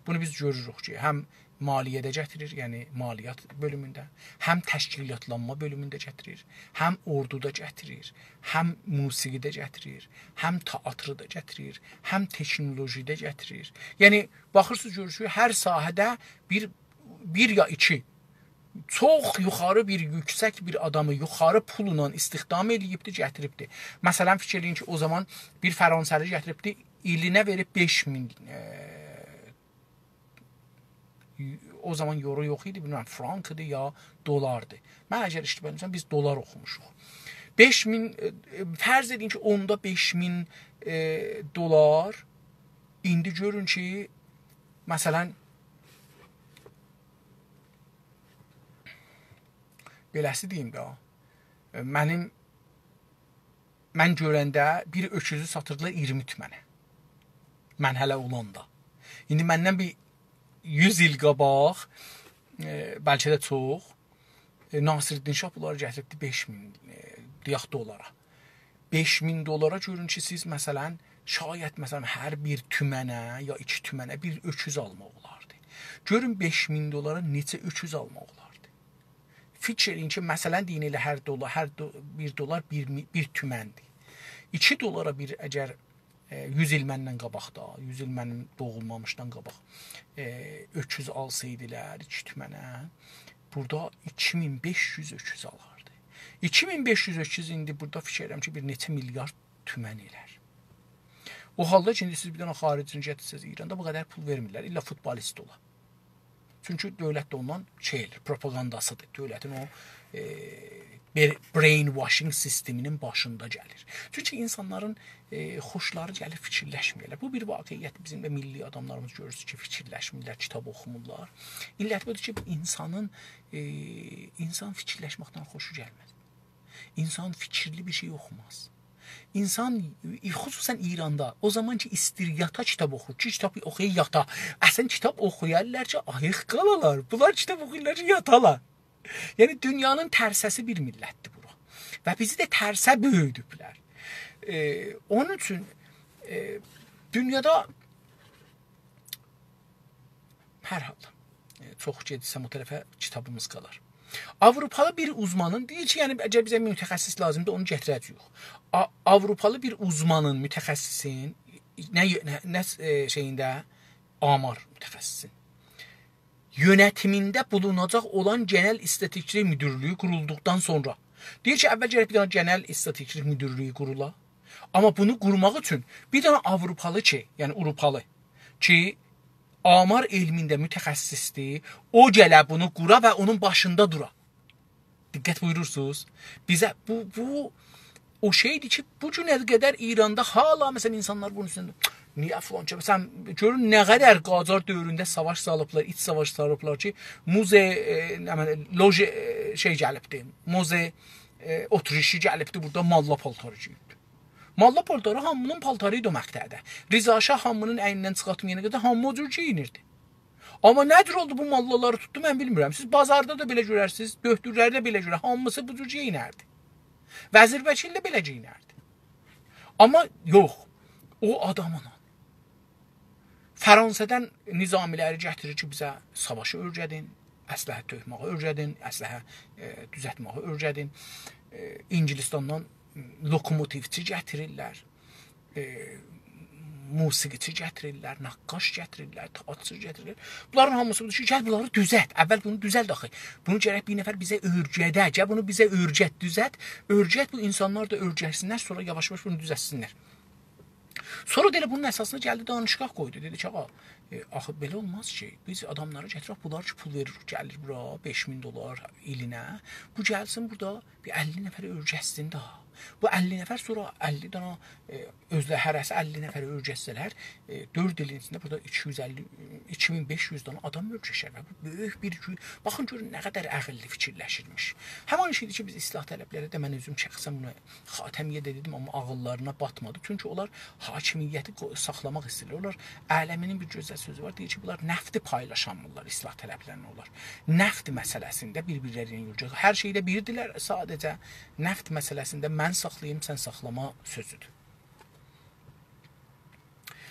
بونو بیز گؤروروک کی، هم مالیه‌ده گتیریر، یعنی مالیات بؤلومونده، هم تشکیلاتلانما بؤلومونده گتیریر، هم اوردودا گتیریر، هم موسیقیده گتیریر، هم تئاترده گتیریر، هم تکنولوژیده گتیریر. یعنی، باخیرسینیز، گؤرورسونوز کی، هر ساحه‌ده بیر، بیر یا ایکی چوخ یوخاری بیر، یوکسک بیر آدامی یوخاری پوللا استخدام ائله‌ییبدی، گتیریبدی. مثلا، فیکیر ائله‌یین کی، او زامان بیر فرانسه‌لی گتیریبدی، ایلینه وئریب بئش مین، ائ، او زامان یورو یوخ ایدی، بیلمیرم، فرانک ایدی یا دلاردی. من اگر اشتباه ائتمیرم، بیز دلار اوخوموشوق. بئش مین، ائ، ائ، فرض ائدین کی، اوندا بئش مین، ائ، دلار. ایندی گؤرون کی، مثلا، بئله‌سی دئییم ده، ائ، منیم من گؤرنده بیر اؤکوزو ساتیردیلار اییرمی تومنه. من هله اولاندا. ایندی مندن بیر یوز ایل قاباق، ائ، بلکه ده چوخ، ائ، ناصرالدین شاه بونلاری گتیریبدی بئش مین، ائ، دئیک، دلارا. بئش مین دلارا گؤرون کی، سیز، مثلا، شاید، مثلا، هر بیر تومنه یا ایکی تومنه بیر اؤکوز آلماق اولاردی. گؤرون، بئش مین دلارا نئچه اؤکوز آلماق اولاردی. فیکیر ائله‌یین کی، مثلا، دئیین ائله هر دلار، هر دو-، بیر دلار بیر می-، بیر تومندیر. ایکی دلارا بیر اگر ائ، یوز ایل مندن قاباقدا، یوز ایل منیم دوغولمامیشدان قاباق، ائ، اؤکوز آلسایدیلار ایکی تومنه، بورادا ایکی مین بئش یوز اؤکوز آلاردی. ایکی مین بئش یوز اؤکوز ایندی بورادا فیکیر ائدیرم کی، بیر نئچه میلیارد تومن ائلر. او حالدا کی، ایندی سیز بیر دنه خارجینی گتیرسه‌ز ایراندا، بو قدر پول وئرمیرلر. الّا فوتبالیست اولا. چونکی دؤولت ده اوندان شئی ائله‌ییر، پروپاگانداسیدیر. دؤولتین او، ائ، بر-، brainwashing سیستمینین باشیندا گلیر. چونکی اینسانلارین، ائ، خوشلاری گلیر فیکیرلشمیرلر. بو بیر واقعیت، بیزیم ده میللی آداملاریمیز گؤرورسونوز کی، فیکیرلشمیرلر، کیتاب اوخومورلار. علت بودور کی، بو اینسانین، ائ، اینسان فیکیرلشمکدن خوشو گلمز. اینسان فیکیرلی بیر شئی اوخوماز. اینسان، خصوصاً ایراندا، او زامان کی، ایستیر یاتا کیتاب اوخور، کی، کیتاب اوخویا یاتا. اصلاً کیتاب اوخویا بیلر کی، آییق قالالار. بونلار کیتاب اوخویورلار کی، یاتالار. یعنی، دونیانین ترسه‌سی بیر میللتدیر بورا. و بیزی ده ترسه بؤیودوبلر. ائ، اونون اوچون، ائ، دونیادا هر حالدا، ائ، چوخ گئدیرسم او طرفه، کیتابیمیز قالار. آوروپالی بیر اوزمانین، دئییر کی، یعنی، اگر بیزه متخصص لازیمدیر، اونو گتیره‌جه‌ییک. آ-، آوروپالی بیر اوزمانین، متخصصین، نه، نه، نه، ائ، شئیینده، آمار متخصصین یؤنتیمینده بولوناجاق اولان گئنل ایستاتیستیک مدیرلیگی قورولدوقدان سونرا. دئییر کی، اول گرک بیر دنه گئنل ایستاتیستیک مدیرلیگی قورولا. آمما بونو قورماق اوچون بیر دنه آوروپالی کی، یعنی آوروپالی کی، آمار علمینده متخصصدیر، او گله بونو قورا و اونون باشیندا دورا. دقت بویورورسونوز؟ بیزه بو، بو او شئیدیر کی، بو گونه قدر ایراندا حالا، مثلاً، اینسانلار بونون اوستونده، «نییه فلان کی؟» مثلاً، گؤرون نه قدر قاجار دؤورونده ساواش سالیبلار، ایچ ساواش سالیبلار کی، موزه، ائ، نه بیلیم، لوژ، ائ، شئی گلیبدی، موزه، ائ، اتریشی گلیبدی، بورادا ماللا پالتاری گئییبدی. ماللا پالتاری هامینین پالتاری ایدی او مقطعده. رضا شاه هامینین اگنیندن چیخارتمایانا قدر هامی او جور گئیینیردی. آمما نه جور اولدو بو ماللالاری توتدو، من بیلمیرم. سیز بازاردا دا بئله گؤررسینیز، دؤهتورلرده بئله گؤرر، هامیسی بو جور گئیینردی. وزیر وکیل ده بئله گئیینردی. آمما یوخ، او آدامینان. فرانسه‌دن نظامی‌لری گتیریر کی، بیزه ساواشی اؤیره‌دین، اسلحه تؤکمه‌یی اؤیره‌دین، اسلحه، ائ، دوزلتمه‌یی اؤیره‌دین. ائ، اینگیلیستاندان لوکوموتیوچی گتیریرلر. ائ، موسیقیچی گتیریرلر، نقاش گتیریرلر، تئاترچی گتیریرلر. بونلارین هامیسی بودور کی، گل بونلاری دوزلت. اول بونو دوزلت آخی. بونو گرک بیر نفر بیزه اؤیره‌ده. گل بونو بیزه اؤیره‌ت، دوزلت. اؤیره‌ت، بو اینسانلار دا اؤیره‌شسینلر، سونرا یاواش-یاواش بونو دوزلتسینلر. سونرا دا ائله بونون اساسیندا گلدی، دانشگاه قویدو. دئدی کی، آغا، ائ، آخی بئله اولماز کی، بیز آداملاری گتیرک، بونلار کی، پول وئریر، گلیر بورا، بئش مین دلار ایلینه. بو گلسین بورادا، بیر اللی نفر اؤیره‌تسین ده. بو اللی نفر سونرا اللی دنه، ائ، اؤزو ده هره‌سی اللی نفر اؤیره‌تسه‌لر، ائ، دؤرد ایلین ایچینده بورادا ایکی یوز اللی، ایکی مین بئش یوز دنه آدام اؤیره‌شر و بو بؤیوک بیر گو-، باخین گؤرون نه قدر عاغیللی فیکیرلشیرمیش. همان شئیدیر کی، بیز اصلاح‌طلب‌لره ده، من اؤزوم شخصاً بونو خاتمی‌یه ده دئدیم، آمما عاغیللارینا باتمادی. چونکی اونلار حاکمیتی قو-، ساخلاماق ایسته‌ییرلر. اونلار، عالمینین بیر گؤزل سؤزو وار، دئییر کی، بونلار نفتی پایلاشانمیرلار، اصلاح‌طلب‌لرله اونلار. نفت مسئله‌سینده بیر-بیرلری ایله یورولور. هر شئیده بیردیرلر، ساده‌جه نفت مسئله‌سینده من ساخلاییم، سن ساخلاما سؤزودور.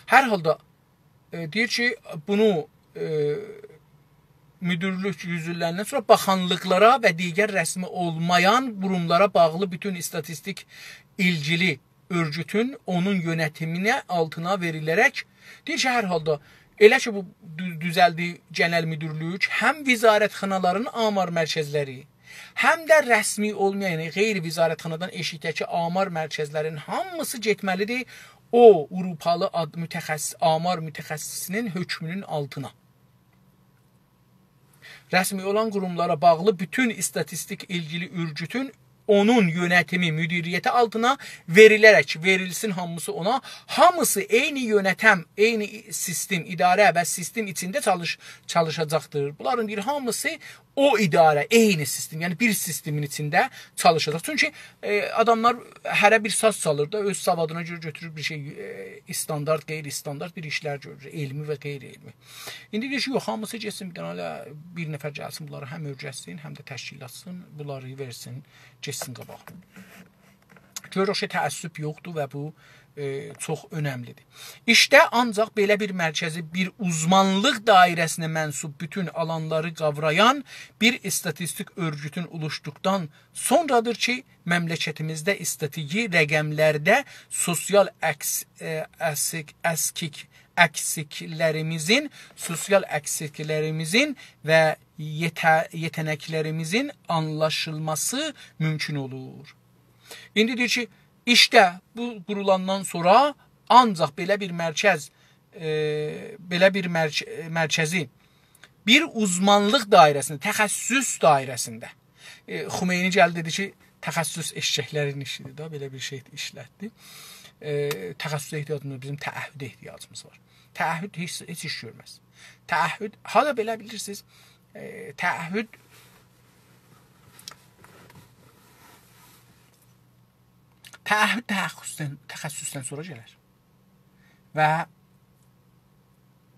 هر حالدا، ائ، دئییر کی، بونو، ائ، مدیرلیک یوز ایللریندن سونرا باخانلیقلارا و دیگر رسمی اولمایان قوروملارا باغلی بوتون ایستاتیستیک ایلگیلی اؤرگوتون اونون یؤنتیمینه آلتینا وئریله‌رک، دئییر کی، هر حالدا ائله کی، بو دو-، دوزلدی گئنل مدیرلیک، هم وزارتخانالارین آمار مرکزلری، هم ده رسمی اولمایان، یعنی غیر وزارتخانادان ائشیکده‌کی آمار مرکزلرین هامیسی گئتمه‌لیدیر او آوروپالی آد-، متخصص، آمار متخصصینین حؤکمونون آلتینا. رسمی اولان قوروملارا باغلی بوتون ایستاتیستیک ایلگیلی اؤرگوتون اونون یؤنتیمی، مدیریتی آلتینا وئریله‌رک، وئریلسین هامیسی اونا، هامیسی عینی یؤنتم، عینی سیستم، اداره و سیستم ایچینده چالیش-، چالیشاجاقدیر. بونلارین دئییر، هامیسی او اداره، عینی سیستم، یعنی بیر سیستمین ایچینده چالیشاجاق. چونکی، ائ، آداملار هره بیر ساز چالیر دا، اؤز سوادینا گؤره گؤتورور بیر شئی، ائ، استاندارد، غیر استاندارد بیر ایشلر گؤرور، علمی و غیر علمی. ایندی دئییر کی، یوخ، هامیسی گئتسین، بیر دنه ائله بیر نفر گلسین، بونلاری هم اؤیرتسین، هم ده تشکیل آتسین، بونلاری وئرسین، گئتسین قاباغا. گؤروروک کی، تعصب یوخدور و بو، ائ، چوخ اؤنملی‌دیر. ایشده آنجاق بئله بیر مرکزی، بیر اوزمانلیق دایره‌سینه منسوب بوتون آلانلاری قاورایان بیر ایستاتیستیک اؤرگوتون اولوشدوقدان سونرادیر کی، مملکتیمیزده ایستاتیکی رقم‌لرده سوسیال اکس-، ائ، اسیک-، اسکیک-، اکسیکلریمیزین، سوسیال اکسیکلریمیزین و یئته-، یئته‌نکلریمیزین آنلاشیلماسی مومکون اولور. ایندی دئییر کی، ایشده بو قورولاندان سونرا آنجاق بئله بیر مرکز، ائ، بئله بیر مرک-، مرکزی بیر اوزمانلیق دایره‌سینده، تخصص دایره‌سینده. ائ، خمینی گلدی دئدی کی، تخصص ائششکلرین ایشی‌دیر ده، بئله بیر شئی ایشلتدی. ائ، تخصصه احتیاجیمیز یوخ، بیزیم تعهده احتیاجیمیز وار. تعهد هئچ، هئچ ایش گؤرمز. تعهد، هادا بئله بیلیرسینیز، ائ، تعهد، تعهد تخصصدن، تخصصدن سونرا گلر. و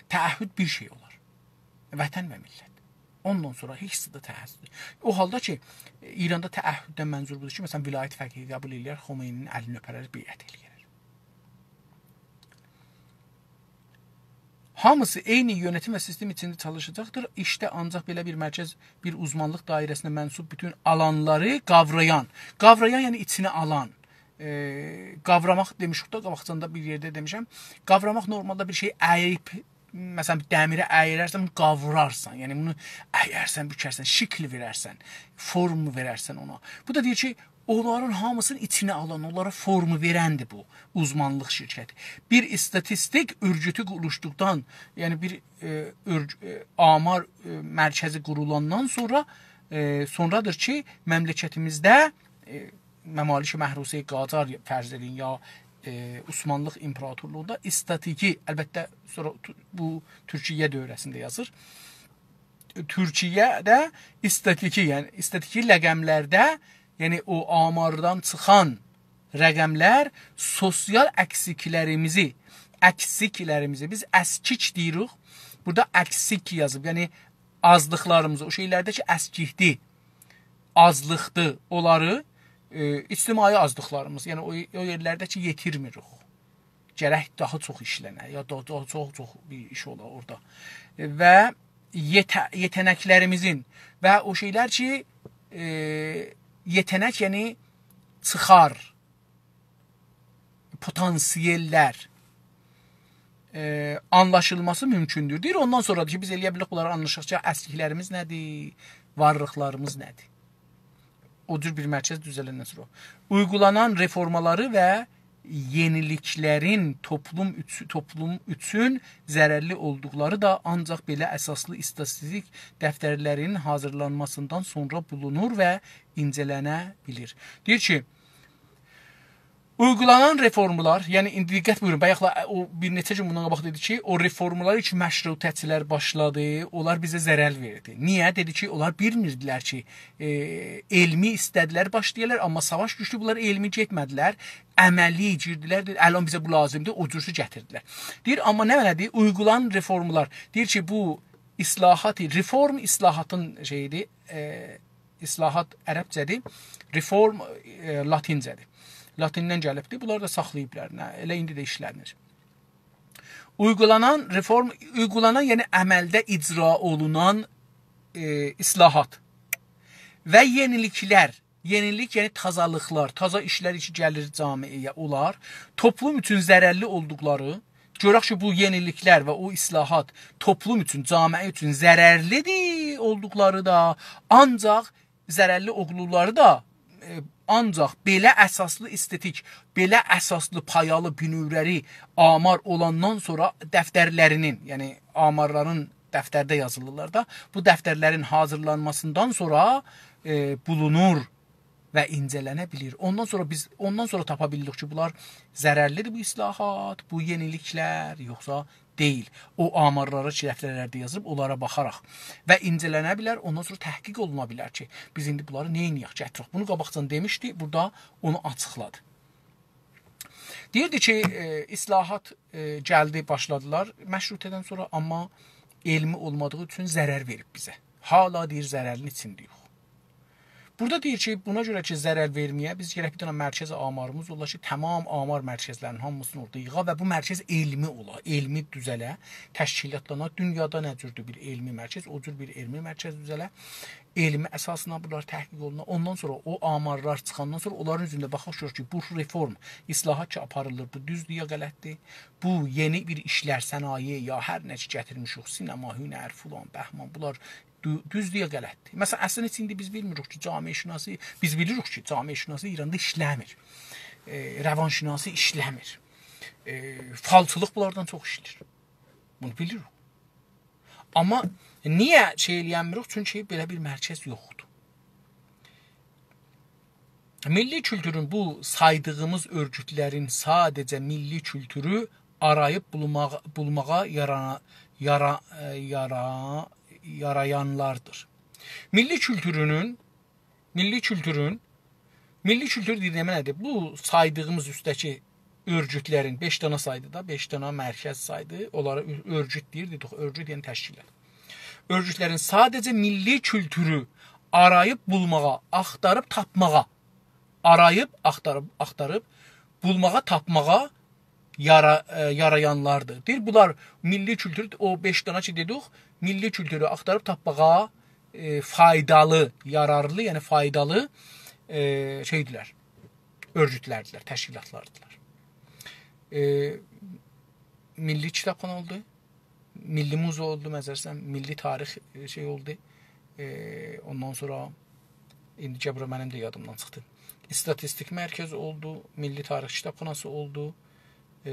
تعهد بیر شئی اولار. وطن و میللت. اوندان سونرا هئچ ده تعهد. او حالدا کی، ایراندا تعهددن منظور بودور کی، مثلا، ولایت فقیهی قبول ائله‌یر، خمینی‌نین الینی اؤپرر، بیعت ائله‌یر. هامیسی عینی یؤنتیم و سیستم ایچینده چالیشاجاقدیر. ایشده آنجاق بئله بیر مرکز، بیر اوزمانلیق دایره‌سینه منسوب بوتون آلانلاری قاورایان، قاورایان، یعنی ایچینه آلان، ائ، قاوراماق دئمیشیک ده، قاباقجاندا بیر یئرده دئمیشم. قاوراماق نورمالدا بیر شئی اییب، مثلا، بیر دمیری اییررسن، بونو قاورارسان. یعنی بونو اییرسن، بوکرسن، شکل وئررسن، فرم وئررسن اونا. بو دا دئییر کی، اونلارین هامیسینین ایچینه آلان، اونلارا فرم وئرندیر بو اوزمانلیق شرکتی. بیر ایستاتیستیک اؤرگوتو قورولوشدوقدان، یعنی بیر، ائ، اؤرگ-، ائ، آمار، ائ، مرکزی قورولاندان سونرا، ائ، سونرادیر کی، مملکتیمیزده، ائ، ممالک محروسه قاجار فرض ائدین، یا، ائ، عثمانلیق ایمپراتورلوغوندا ایستاتیکی، البته، سونرا تو-، بو تورکیه دؤوره‌سینده یازیر. تورکیه‌ده ایستاتیکی، یعنی ایستاتیکی رقم‌لرده، یعنی او آماردان چیخان رقم‌لر سوسیال اکسیکلریمیزی، اکسیکلریمیزی، بیز اسکیک دئییریک. بورادا اکسیک یازیب، یعنی آزلیقلاریمیزی، او شئیلرده کی، اسکیکدیر، آزلیقدیر، اونلاری، ائ، اجتماعی آزلیقلاریمیز، یعنی او، او یئرلرده کی، یئتیرمیریک. گرک داها چوخ ایشلنه، یا دا، داها چوخ، چوخ بیر ایش اولا اورادا. و یئته-، یئته‌نکلریمیزین و او شئیلر کی، ائ، یئته‌نک، یعنی چیخار، پتانسیل‌لر، ائ، آنلاشیلماسی مومکوندور. دئییر، اوندان سونرا کی، بیز ائله‌یه بیلریک بونلاری آنلاشاق کی، اسکیکلریمیز نه‌دیر، وارلیقلاریمیز نه‌دیر. او جور بیر مرکز دوزلندن سونرا. اویغولانان رفورمالاری و یئنیلیکلرین توپلوم اوچ-، توپلوم اوچون ضررلی اولدوقلاری دا آنجاق بئله اساسلی ایستاتیستیک دفترلرینین حاضیرلانماسیندان سونرا بولونور و اینجه‌لنه بیلیر. دئییر کی، اویغولانان رفورملار، یعنی ایندی دقت بویورون، بایاقلا او بیر نئچه گون بوندان قاباق دئدی کی، او رفورملار کی مشروطه‌چیلر باشلادی، اونلار بیزه ضرر وئردی. نییه؟ دئدی کی، اونلار بیلمیردیلر کی، ائ، علمی ایسته‌دیلر باشلایالار، آمما ساواش دوشدو، بونلار علمی گئتمه‌دیلر، عملی گیردیلر، دئدی، الان بیزه بو لازیمدیر، او جورسو گتیردیلر. دئییر، آمما نمنه‌دیر؟ اویغولانان رفورملار. دئییر کی، بو اصلاحاتی، رفورم اصلاحاتین شئییدیر، ائ، اصلاحات عربجه‌دیر، رفورم، ائ، لاتینجه‌دیر. لاتیندن گلیبدیر. بونلاری دا ساخلاییبلار، نه، ائله ایندی ده ایشله‌نیر. اویغولانان رفورم، اویغولانان، یعنی عملده اجرا اولونان، ائ، اصلاحات و یئنیلیکلر، یئنیلیک، یعنی تازالیقلار، تازا ایشلر کی گلیر جامعه‌یه، اونلار توپلوم اوچون ضررلی اولدوقلاری، گؤرک کی، بو یئنیلیکلر و او اصلاحات توپلوم اوچون، جامعه اوچون ضررلی‌دیر اولدوقلاری دا، آنجاق ضررلی اولدوقلاری دا، ائ، آنجاق بئله اساسلی ایستاتیک، بئله اساسلی پایالی، بینؤوره‌لی آمار اولاندان سونرا دفترلرینین، یعنی آمارلارین دفترده یازیلیرلار دا، بو دفترلرین حاضیرلانماسیندان سونرا، ائ، بولونور و اینجه‌لنه بیلیر. اوندان سونرا بیز، اوندان سونرا تاپا بیلدیک کی، بونلار ضررلی‌دیر بو اصلاحات، بو یئنیلیکلر، یوخسا دئییل. او آمارلارا کی، دفترلرده یازیلیب، اونلارا باخاراق و اینجه‌لنه بیلر، اوندان سونرا تحقیق اولونا بیلر کی، بیز ایندی بونلاری نئینیه‌ک، گتیرک. بونو قاباقجادان دئمیشدی، بورادا اونو آچیقلادی. دئییردی کی، ائ، اصلاحات، ائ، گلدی، باشلادیلار مشروطه‌دن سونرا، آمما علمی اولمادیغی اوچون ضرر وئریب بیزه. هالا دئییر، ضررین ایچینده‌ییک. بورادا دئییر کی، بونا گؤره کی، ضرر وئرمه‌یه، بیز گرک بیر دنه مرکز آماریمیز اولا کی، تمام آمار مرکزلرینین هامیسینی اورادا ییغا و بو مرکز علمی اولا، علمی دوزله، تشکیلاتلانا. دونیادا نه جوردور بیر علمی مرکز، او جور بیر علمی مرکز دوزله. علمی اساسینا بونلار تحقیق اولونا. اوندان سونرا او آمارلار چیخاندان سونرا اونلارین اوزونده باخاق، گؤرک کی، بو رفورم، اصلاحات کی آپاریلیر، بو دوزدور یا غلطدیر؟ بو یئنی بیر ایشلر، صنایع یا هر نه کی گتیرمیشیک، سینما، هنر، فلان، بهمان، بونلار دو-، دوزدور یا غلطدیر؟ مثلا، اصلینده هئچ ایندی بیز بیلمیریک کی، جامعه‌شناسی، بیز بیلیریک کی، جامعه‌شناسی ایراندا ایشله‌میر. ائ، روانشناسی ایشله‌میر. ائ، فالچیلیق بونلاردان چوخ ایشله‌ییر. بونو بیلیریک. آمما نییه شئی ائله‌یه‌میریک؟ چونکی بئله بیر مرکز یوخدور. میللی کولتورون بو سایدیغیمیز اؤرگوتلرین ساده‌جه میللی کولتورو آراییب بولماغا، بولماغا یارا-، یارا-، ائ، یارا-، یارایانلاردیر. میللی کولتورونون، میللی کولتورون، میللی کولتور دئدیییم نه‌دیر؟ بو سایدیغیمیز اوستده‌کی اؤرگوتلرین، بئش دانا سایدی دا، بئش دانا مرکز سایدی، اونلارا اؤ-، اؤرگوت دئییر، دئدیک، اؤرگوت یعنی تشکیلات. اؤرگوتلرین ساده‌جه میللی کولتورو آراییب بولماغا، آختاریب تاپماغا، آراییب، آختاریب، آختاریب، بولماغا، تاپماغا یارا-، ائ، یارایانلاردیر. دئییر، بونلار میللی کولتور، او بئش دانا کی دئدیک، میللی کولتورو آختاریب تاپماغا، ائ، فایدالی، یارارلی، یعنی فایدالی، ائ، شئیدیلر، اؤرگوتلردیلر، تشکیلاتلاردیلار. ائ، میللی کیتابخانا اولدو. میللی موزه اولدو، معذرت ایسته‌ییرم، میللی تاریخ، ائ، شئی اولدو. ائ، اوندان سونرا، ایندی کی بورا منیم ده یادیمدان چیخدی. ایستاتیستیک مرکزی اولدو، میللی تاریخ کیتابخاناسی اولدو. ائ،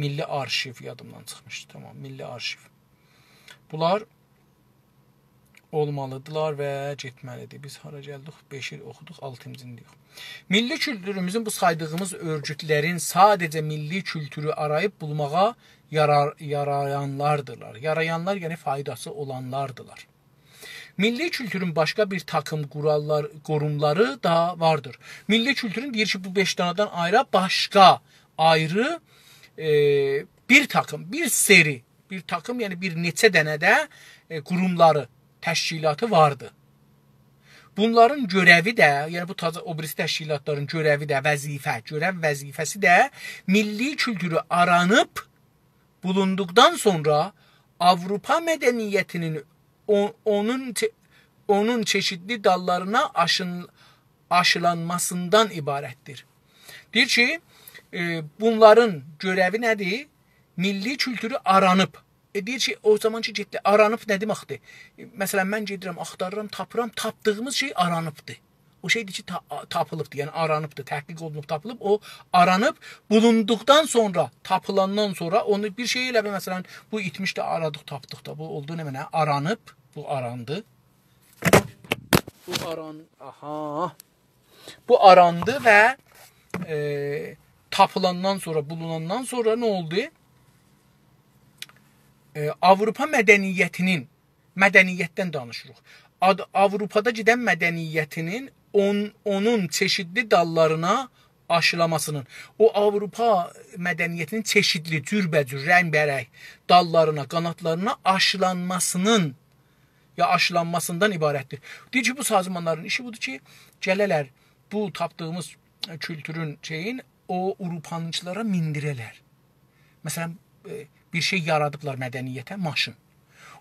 میللی آرشیو یادیمدان چیخمیشدی. تامام، میللی آرشیو. بونلار اولمالیدیرلار و گئتمه‌لیدیر. بیز هارا گلدیک؟ بئش ایل اوخودوق، آلتینجی ایلده‌ییک. میللی کولتوروموزون بو سایدیغیمیز اؤرگوتلرین ساده‌جه میللی کولتورو آراییب بولماغا یارار-، یارایانلاردیرلار. یارایانلار، یعنی فایداسی اولانلاردیلار. میللی کولتورون باشقا بیر تاکیم قوراللار، قوروملاری دا واردیر. میللی کولتورون دئییر کی، بو بئش دانادان آیری باشقا، آیری، ائ، بیر تاکیم، بیر سری بیر تاکیم، یعنی بیر نئچه دنه ده، ائ، قوروملاری، تشکیلاتی واردی. بونلارین گؤره‌وی ده، یعنی بو تازا او بیریسی تشکیلاتلارین گؤره‌وی ده، وظیفه، گؤره‌و وظیفه‌سی ده میللی کولتورو آرانیب بولوندوقدان سونرا آوروپا مدنیتینین او-، اونون چئ-، اونون چئشیتلی داللارینا آشین-، آشیلانماسیندان عبارتدیر. دئییر کی، ائ، بونلارین گؤره‌وی نه‌دیر؟ میللی کولتورو آرانیب. ائ، دئییر کی، او زامان کی گئتدی، آرانیب نه دئمکدیر؟ ائ، مثلا، من گئدیرم، آختاریرام، تاپیرام، تاپدیغیمیز شئی آرانیبدیر. او شئیدیر کی، تا-، آ-، تاپیلیبدیر، یعنی آرانیبدیر، تحقیق اولونوب تاپیلیب، او آرانیب بولوندوقدان سونرا، تاپیلاندان سونرا اونو بیر شئی ائله بیل، مثلا، بو ایتمیشدی، آرادیق، تاپدیق دا، بو اولدو نمنه؟ آرانیب، بو آراندی. بو آران-، آها. بو آراندی و، ائ، تاپیلاندان سونرا، بولوناندان سونرا نه اولدو؟ ائ، آوروپا مدنیتینین، مدنیتدن دانیشیریق. آد-، آوروپادا گئدن مدنیتینین اون-، اونون چئشیتلی داللارینا آشیلاماسینین، او آوروپا مدنیتینین چئشیتلی، جوربه‌جور، رنگ‌به‌رنگ داللارینا، قاناتلارینا آشیلانماسینین یا آشیلانماسیندان عبارتدیر. دئییر کی، بو سازمانلارین ایشی بودور کی، گله‌لر بو تاپدیغیمیز کولتورون شئیین او آوروپانینکیلارا میندیره‌لر. مثلا، ائ، بیر شئی یارادیبلار مدنیته، ماشین.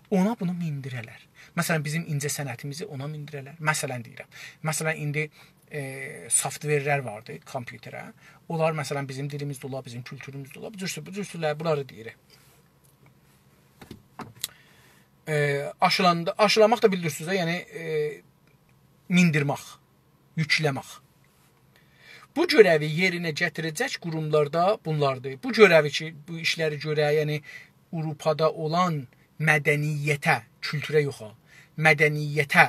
اونا بونو میندیره‌لر. مثلا، بیزیم اینجه‌صنعتیمیزی اونا میندیره‌لر. مثلا دئییرم. مثلا، ایندی، ائ، سافت‌ورلر واردی کامپیوتره. اونلار، مثلا، بیزیم دیلیمیزده اولار، بیزیم کولتوروموزده اولار. بو جور، بو جور سؤزلر، بونلاری دئییرم. ائ، آشیلاندا، آشیلاماق دا بیلیرسینیز ده، یعنی، ائ، میندیرمک، یوکله‌مک. بو گؤره‌وی یئرینه گتیره‌جک قوروملار دا بونلاردیر. بو گؤره‌وی کی، بو ایشلری گؤره، یعنی آوروپادا اولان مدنیته، کولتوره یوخ ها، مدنیته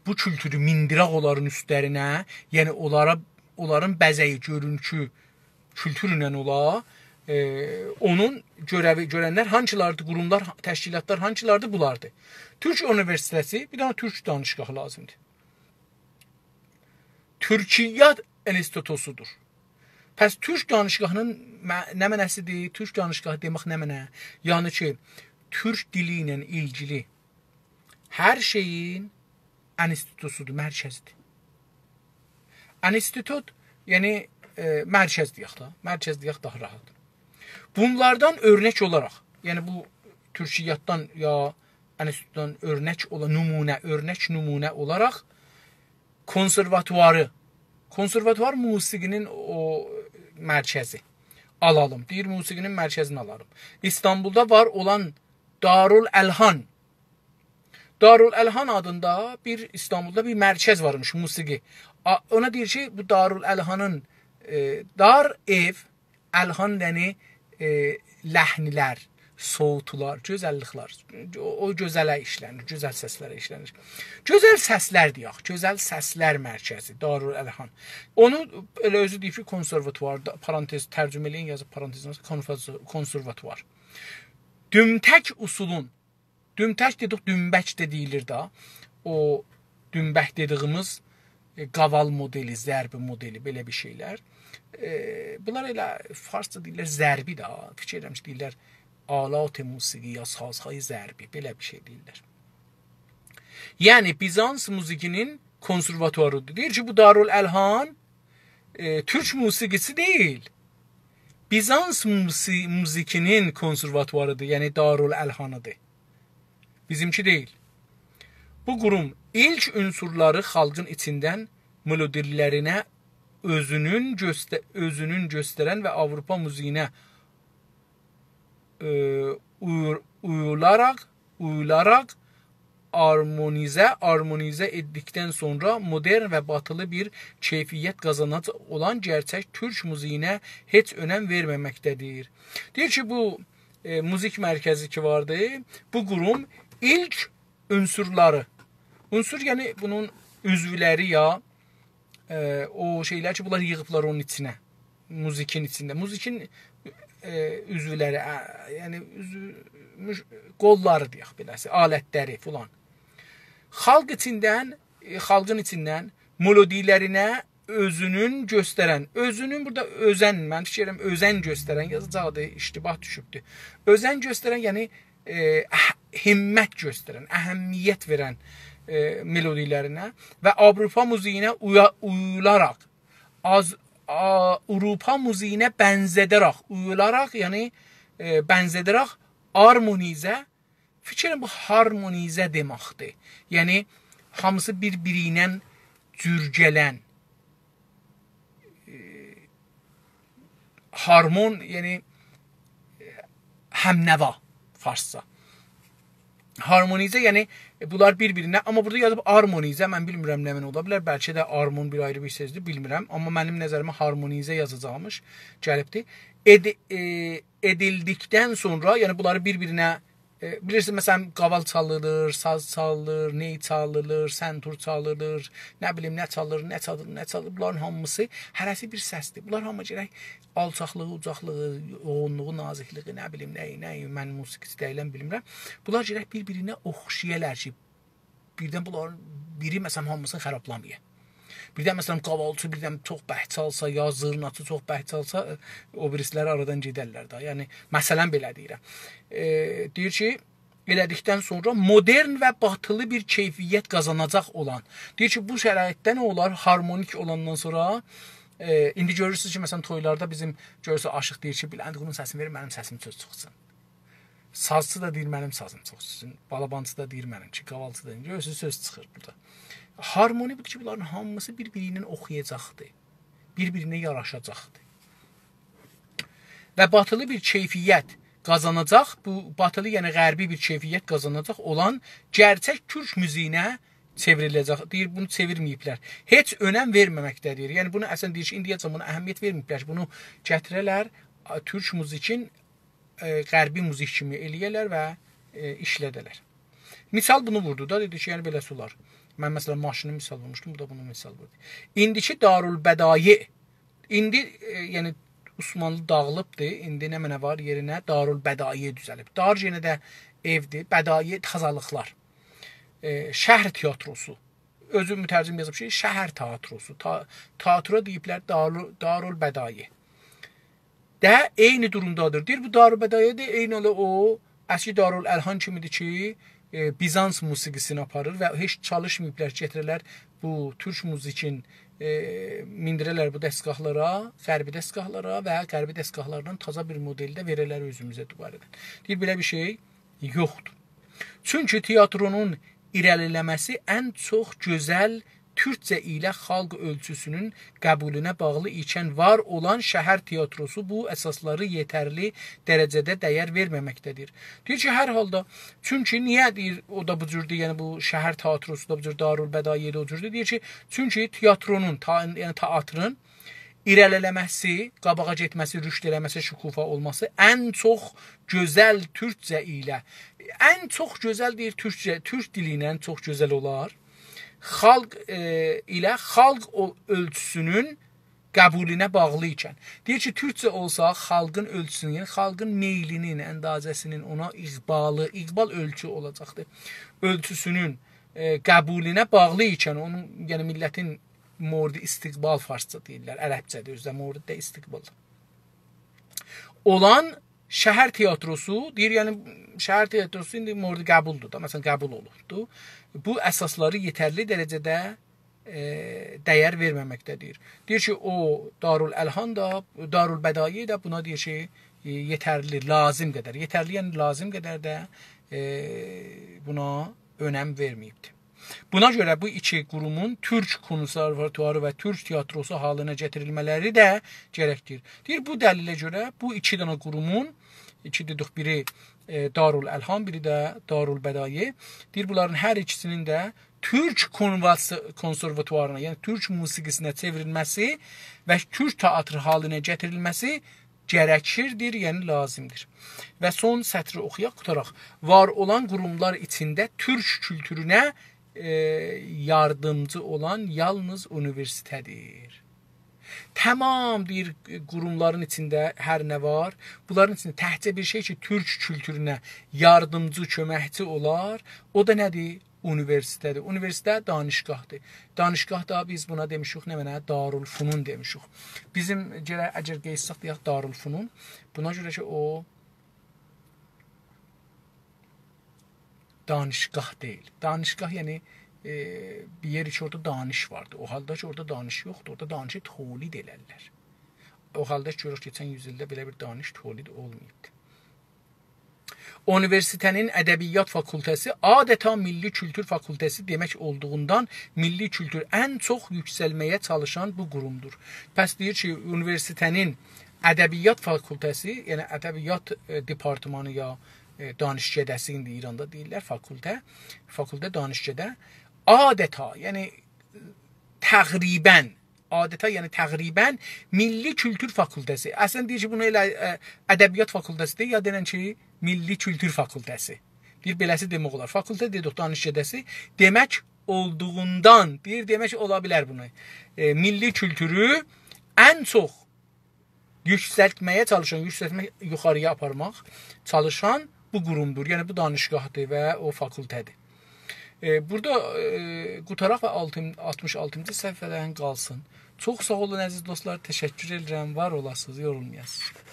بو کولتورو میندیرک اونلارین اوستلرینه، یعنی اونلارا، اونلارین بزه‌یی، گؤرونوشو، کولتورله اولا، ائ، اونون گؤره‌وی، گؤرنلر هانسیلاردیر، قوروملار، تشکیلاتلار هانسیلاردیر؟ بولاردیر. تورک اونیوئرسیته‌سی، بیر دنه تورک دانشگاهی لازیمدیر. تورکیه انستیتوسودور. پس تورک دانشگاهینین مع-، نمنه‌سیدیر؟ تورک دانشگاهی دئمک نمنه؟ یعنی کی، تورک دیلی ایله ایلگیلی هر شئیین انستیتوسودور، مرکزیدیر. انستیتوت، یعنی، ائ، مرکز دئیک ده، مرکز دئیک داها راحت. بونلاردان اؤرنک اولاراق، یعنی بو تورکیاتدان یا انستیتوتدان اؤرنک اولا-، نمونه، اؤرنک نمونه اولاراق کنسرواتواری، کنسرواتوار موسیقی‌نین او مرکزی آلالیم. دئییر، موسیقی‌نین مرکزینی آلالیم. ایستانبولدا وار اولان دارالالحان. دارالالحان آدیندا بیر، ایستانبولدا بیر مرکز وارمیش، موسیقی. آ-، اونا دئییر کی، بو دارالالحانین، ائ، دار ائو، الحان یعنی، ائ، لحن‌لر، صوت‌لار، گؤزللیک‌لر. او، او گؤزله ایشله‌نیر، گؤزل سسلره ایشله‌نیر. گؤزل سسلر دئیک، گؤزل سسلر مرکزی، دارالالحان. اونو ائله اؤزو دئییب کی، کنسرواتواردا، پارانتز، ترجمه ائله‌یین، یازیب پارانتزین، کنفاز-، کنسرواتوار. دومتک اصولون، دومتک دئدیک، دومبک ده دئییلیر ده. او دومبک دئدیییمیز، ائ، قاوال مدلی، ضربی مدلی، بئله بیر شئیلر. ائ، بونلار ائله فارسجا دئییرلر ضربی ده، فیکیر ائدیرم کی، دئییرلر آلات موسیقی یا سازهای ضربی، بئله بیر شئی دئییرلر. یعنی بیزانس موسیقی‌نین کنسرواتواری‌دیر. دئییر کی، بو دارالالحان، ائ، تورک موسیقی‌سی دئییل. بیزانس موسی-، موسیقی‌نین کنسرواتواری‌دیر، یعنی دارالالحانی‌دیر. بیزیمکی دئییل. بو قوروم ایلک عنصرلری خالقین ایچیندن ملودیلرینه اؤزونون گؤستر-، اؤزونون گؤسترن و آوروپا موزیکینه، ائ، اویور-، اویولاراق، اویولاراق آرمونیزه، آرمونیزه ائتدیکدن سونرا مدرن و باتیلی بیر کیفیت قازاناجاق اولان گئرچک تورک موزیکینه هئچ اؤنم وئرمه‌مکده‌دیر. دئییر کی، بو، ائ، موزیک مرکزی کی واردی، بو قوروم ایلک عنصرلری، عنصر، یعنی بونون عضولری یا، ائ، او شئیلر کی، بونلار ییغیبلار اونون ایچینه، موزیکین ایچینده. موزیکین، ائ، عضولری، ا، یعنی عضو-، موش-، قوللاری دئیک بئله‌سی، آلتلری فلان. خالق ایچیندن، ائ، خالقین ایچیندن ملودیلرینه اؤزونون گؤسترن، اؤزونون بورادا اؤزن، من فیکیر ائدیرم، اؤزن گؤسترن، یازاجاقدی، اشتباه دوشوبدو. اؤزن گؤسترن، یعنی، ائ، اح-، همت گؤسترن، اهمیت وئرن، ائ، ملودیلرینه و آوروپا موزیکینه اویا-، اویولاراق، آز-، آ-، آوروپا موزیکینه بنزه‌ده‌رک، اویولاراق، یعنی، ائ، بنزه‌ده‌رک آرمونیزه، فیکر ائدیرم بو هارمونیزه دئمکدیر. یعنی، هامیسی بیر-بیری ایله جورگلن، ائ، هارمون، یعنی، ائ، همنوا فارسجا. هارمونیزه، یعنی، ائ، بونلار بیر-بیرینه، آمما بورادا یازیب آرمونیزه، من بیلمیرم نمنه اولا بیلر، بلکه ده آرمون بیر آیری بیر سؤزدور، بیلمیرم. آمما منیم نظریمه هارمونیزه یازاجاقمیش، گلیبدی. ائدی-، ائ، ائدیلدیکدن سونرا، یعنی بونلاری بیر-بیرینه، ائ، بیلیرسینیز، مثلا، قاوال چالیلیر، ساز چالیلیر، نی چالیلیر، سنتور چالیلیر، نه بیلیم، نه چالیلیر، نه چالیلیر، نه چالیلیر. بونلارین هامیسی، هره‌سی بیر سسدیر. بونلار هامی گرک آلچاقلیغی، اوجاقلیغی، یوغونلوغو، نازیکلیگی، نه بیلیم، نه‌یی، نه‌یی، من موسیقیچی دئییلم، بیلمیرم. بونلار گرک بیر-بیرینه اوخشایالار کی، بیردن بونلارین بیری، مثلا، هامیسینی خارابلامییا. بیردن، مثلا، قاوالچی بیردن چوخ برک چالسا، یا زیرناچی چوخ برک چالسا، ائ، او بیریسی‌لری آرادان گئدرلر ده. یعنی، مثلا، بئله دئییرم. ائ، دئییر کی، ائله‌دیکدن سونرا مدرن و باتیلی بیر کیفیت قازاناجاق اولان. دئییر کی، بو شرایطده نه اولار؟ هارمونیک اولاندان سونرا، ائ، ایندی گؤرورسونوز کی، مثلا، تویلاردا بیزیم، گؤرورسونوز، آشیق دئییر کی، بلندقویونون سسینی وئرین، منیم سسیم چوخ چیخسین. سازچی دا دئییر، منیم سازیم چوخ چیخسین. بالابانچی دا دئییر، منیمکی. قاوالچی دا دئییر، گؤرورسونوز، سؤز چیخیر بورادا. هارمونی بودور کی، بونلارین هامیسی بیر-بیری ایله اوخویاجاقدیر. بیر-بیرینه یاراشاجاقدیر. و باتیلی بیر کیفیت قازاناجاق، بو باتیلی، یعنی غربی بیر کیفیت قازاناجاق اولان گئرچک تورک موزیکینه چئوریله‌جک. دئییر، بونو چئویرمه‌ییبلر. هئچ اؤنم وئرمه‌مکده‌دیر. یعنی، بونو اصلا دئییر کی، ایندییه‌جن بونا اهمیت وئرمه‌ییبلر کی، بونو گتیره‌لر، آ، تورک موزیکین، ائ، غربی موزیک کیمی ائله‌یه‌لر و، ائ، ایشلده‌لر. مثال بونو ووردو دا، دئدی کی، یعنی بئله‌سی اولار. من، مثلا، ماشینی مثال وورموشدوم، بو دا بونو مثال ووردو. ایندیکی دارالبدایع، ایندی، ائ، یعنی عثمانلی داغیلیبدی، ایندی نمنه وار یئرینه؟ دارالبدایع دوزلیب. دار یئنه ده ائودیر، بدایع تازالیقلار. ائ، شهر تئاتروسو. اؤزو مترجم یازیب کی، شهر تئاتروسو. تا-، تئاترا دئییبلر دارال-، دارالبدایع. ده عینی دورومدادیر. دئییر، بو دارالبدایع ده عینی ائله او اسکی دارالالحان کیمیدیر کی، ائ، بیزانس موسیقی‌سینی آپاریر و هئچ چالیشماییبلار گتیره‌لر بو تورک موزیکین، ائ، میندیره‌لر بو دستگاهلارا، غربی دستگاهلارا و غربی دستگاهلاردان تازا بیر مدلده وئره‌لر اؤزوموزه دوباره‌دن. دئییر، بئله بیر شئی یوخدور. چونکی تئاترونون ایره‌لیله‌مه‌سی ان چوخ گؤزل تورکجه ایله خالق اؤلچوسونون قبولونه باغلی ایکن وار اولان شهر تئاتروسو بو اساسلاری یئترلی درجه‌ده دیر وئرمه‌مکده‌دیر. دئییر کی، هر حالدا، چونکی نییه دئییر، او دا بو جوردور، یعنی بو شهر تئاتروسو دا بو جور، دارالبدایع ده او جوردور. دئییر کی، چونکی تئاترونون، تا-، یعنی تئاترین ایره‌لیله‌مه‌سی، قاباغا گئتمه‌سی، رشد ائله‌مه‌سی، شکوفا اولماسی ان چوخ گؤزل تورکجه ایله، ان چوخ گؤزل دئییر تورکجه، تورک دیلی ایله ان چوخ گؤزل اولار. خالق، ائ، ایله خالق او اؤلچوسونون قبولونه باغلی ایکن. دئییر کی، تورکجه اولسا خالقین اؤلچوسونون، یعنی خالقین میلینین، اندازه‌سینین، اونا اقبالی، اقبال اؤلچو اولاجاقدیر. اؤلچوسونون، ائ، قبولونه باغلی ایکن، اونون، یعنی میللتین مورد استقبال فارسجا دئییرلر، عربجه‌دیر، اؤزو ده مورد ده استقبال. اولان شهر تئاتروسو، دئییر، یعنی شهر تئاتروسو ایندی مورد قبولدور دا، مثلا، قبول اولوبدور. بو اساسلاری یئترلی درجه‌ده، ائ، دیر وئرمه‌مکده‌دیر. دئییر کی، او دارالالحان دا، دارالبدایع ده بونا دئییر کی، ائ، یئترلی، لازم قدر، یئترلی، یعنی لازم قدر ده، ائ، بونا اؤنم وئرمه‌ییبدیر. بونا گؤره بو ایکی قورومون تورک کنسرواتواری و تورک تئاتروسو حالینا گتیریلمه‌لری ده گرکدیر. دئییر، بو دلیله گؤره بو ایکی دنه قورومون، ایکی دئدیک، بیری، ائ، دارالالحان، بیری ده دارالبدایع. دئییر، بونلارین هر ایکیسینین ده تورک کنواس-، کنسرواتوارینا، یعنی تورک موسیقی‌سینه چئوریلمه‌سی و تورک تئاتر حالینا گتیریلمه‌سی گرکیردیر، یعنی لازمدیر. و سون سطری اوخویاق، قوتاراق. وار اولان قوروملار ایچینده تورک کولتورونه، ائ، یاردیمجی اولان یالنیز اونیوئرسیته‌دیر. تمام، دئییر، قوروملارین ایچینده هر نه وار، بونلارین ایچینده تکجه بیر شئی کی، تورک کولتورونه یاردیمجی، کؤمکچی اولار، او دا نه‌دیر؟ اونیوئرسیته‌دیر. اونیوئرسیته دانشگاهدیر. دانشگاه دا بیز بونا دئمیشیک، نمنه؟ دارالفنون دئمیشیک. بیزیم گرک، اگر قئییتسک دئیک دارالفنون، بونا گؤره کی، او دانشگاه دئییل. دانشگاه، یعنی، ائ، بیر یئر کی، اورادا دانش واردی. او حالدا کی، اورادا دانش یوخدور، اورادا دانشی تولید ائلرلر. او حالدا کی، گؤروروک، کئچن یوز ایلده بئله بیر دانش تولید اولماییبدی. اونیوئرسیته‌نین ادبیات فاکولته‌سی آدتا میللی کولتور فاکولته‌سی دئمک اولدوغوندان میللی کولتور ان چوخ یوکسلمه‌یه چالیشان بو قورومدور. پس دئییر کی، اونیوئرسیته‌نین ادبیات فاکولته‌سی، یعنی ادبیات، ائ، دپارتمانی یا، ائ، دانشکده‌سی، ایندی ایراندا دئییرلر، فاکولته، فاکولته، دانشکده، آدتا، یعنی تقریبا، آدتا، یعنی تقریبا میللی کولتور فاکولته‌سی. اصلا دئییر کی، بونو ائله، ائ، ادبیات فاکولته‌سی دئییل، یا دئنن کی، میللی کولتور فاکولته‌سی. دئییر، بئله‌سی دئمک اولار. فاکولته دئدیک، دانشکده‌سی دئمک اولدوغوندان، دئییر، دئمک اولا بیلر بونو. ائ، میللی کولتورو ان چوخ یوکسلتمه‌یه چالیشان، یوکسلتمک، یوخاری‌یا آپارماق چالیشان بو قورومدور. یعنی بو دانشگاهدیر و او فاکولته‌دیر. ائ، بورادا، ائ، قوتاراق و آلتین-، آلتمیش آلتینجی صفحه‌دن قالسین. چوخ ساغ اولون، عزیز دوستلار، تشکر ائدیرم، وار اولاسینیز، یورولمایاسینیز.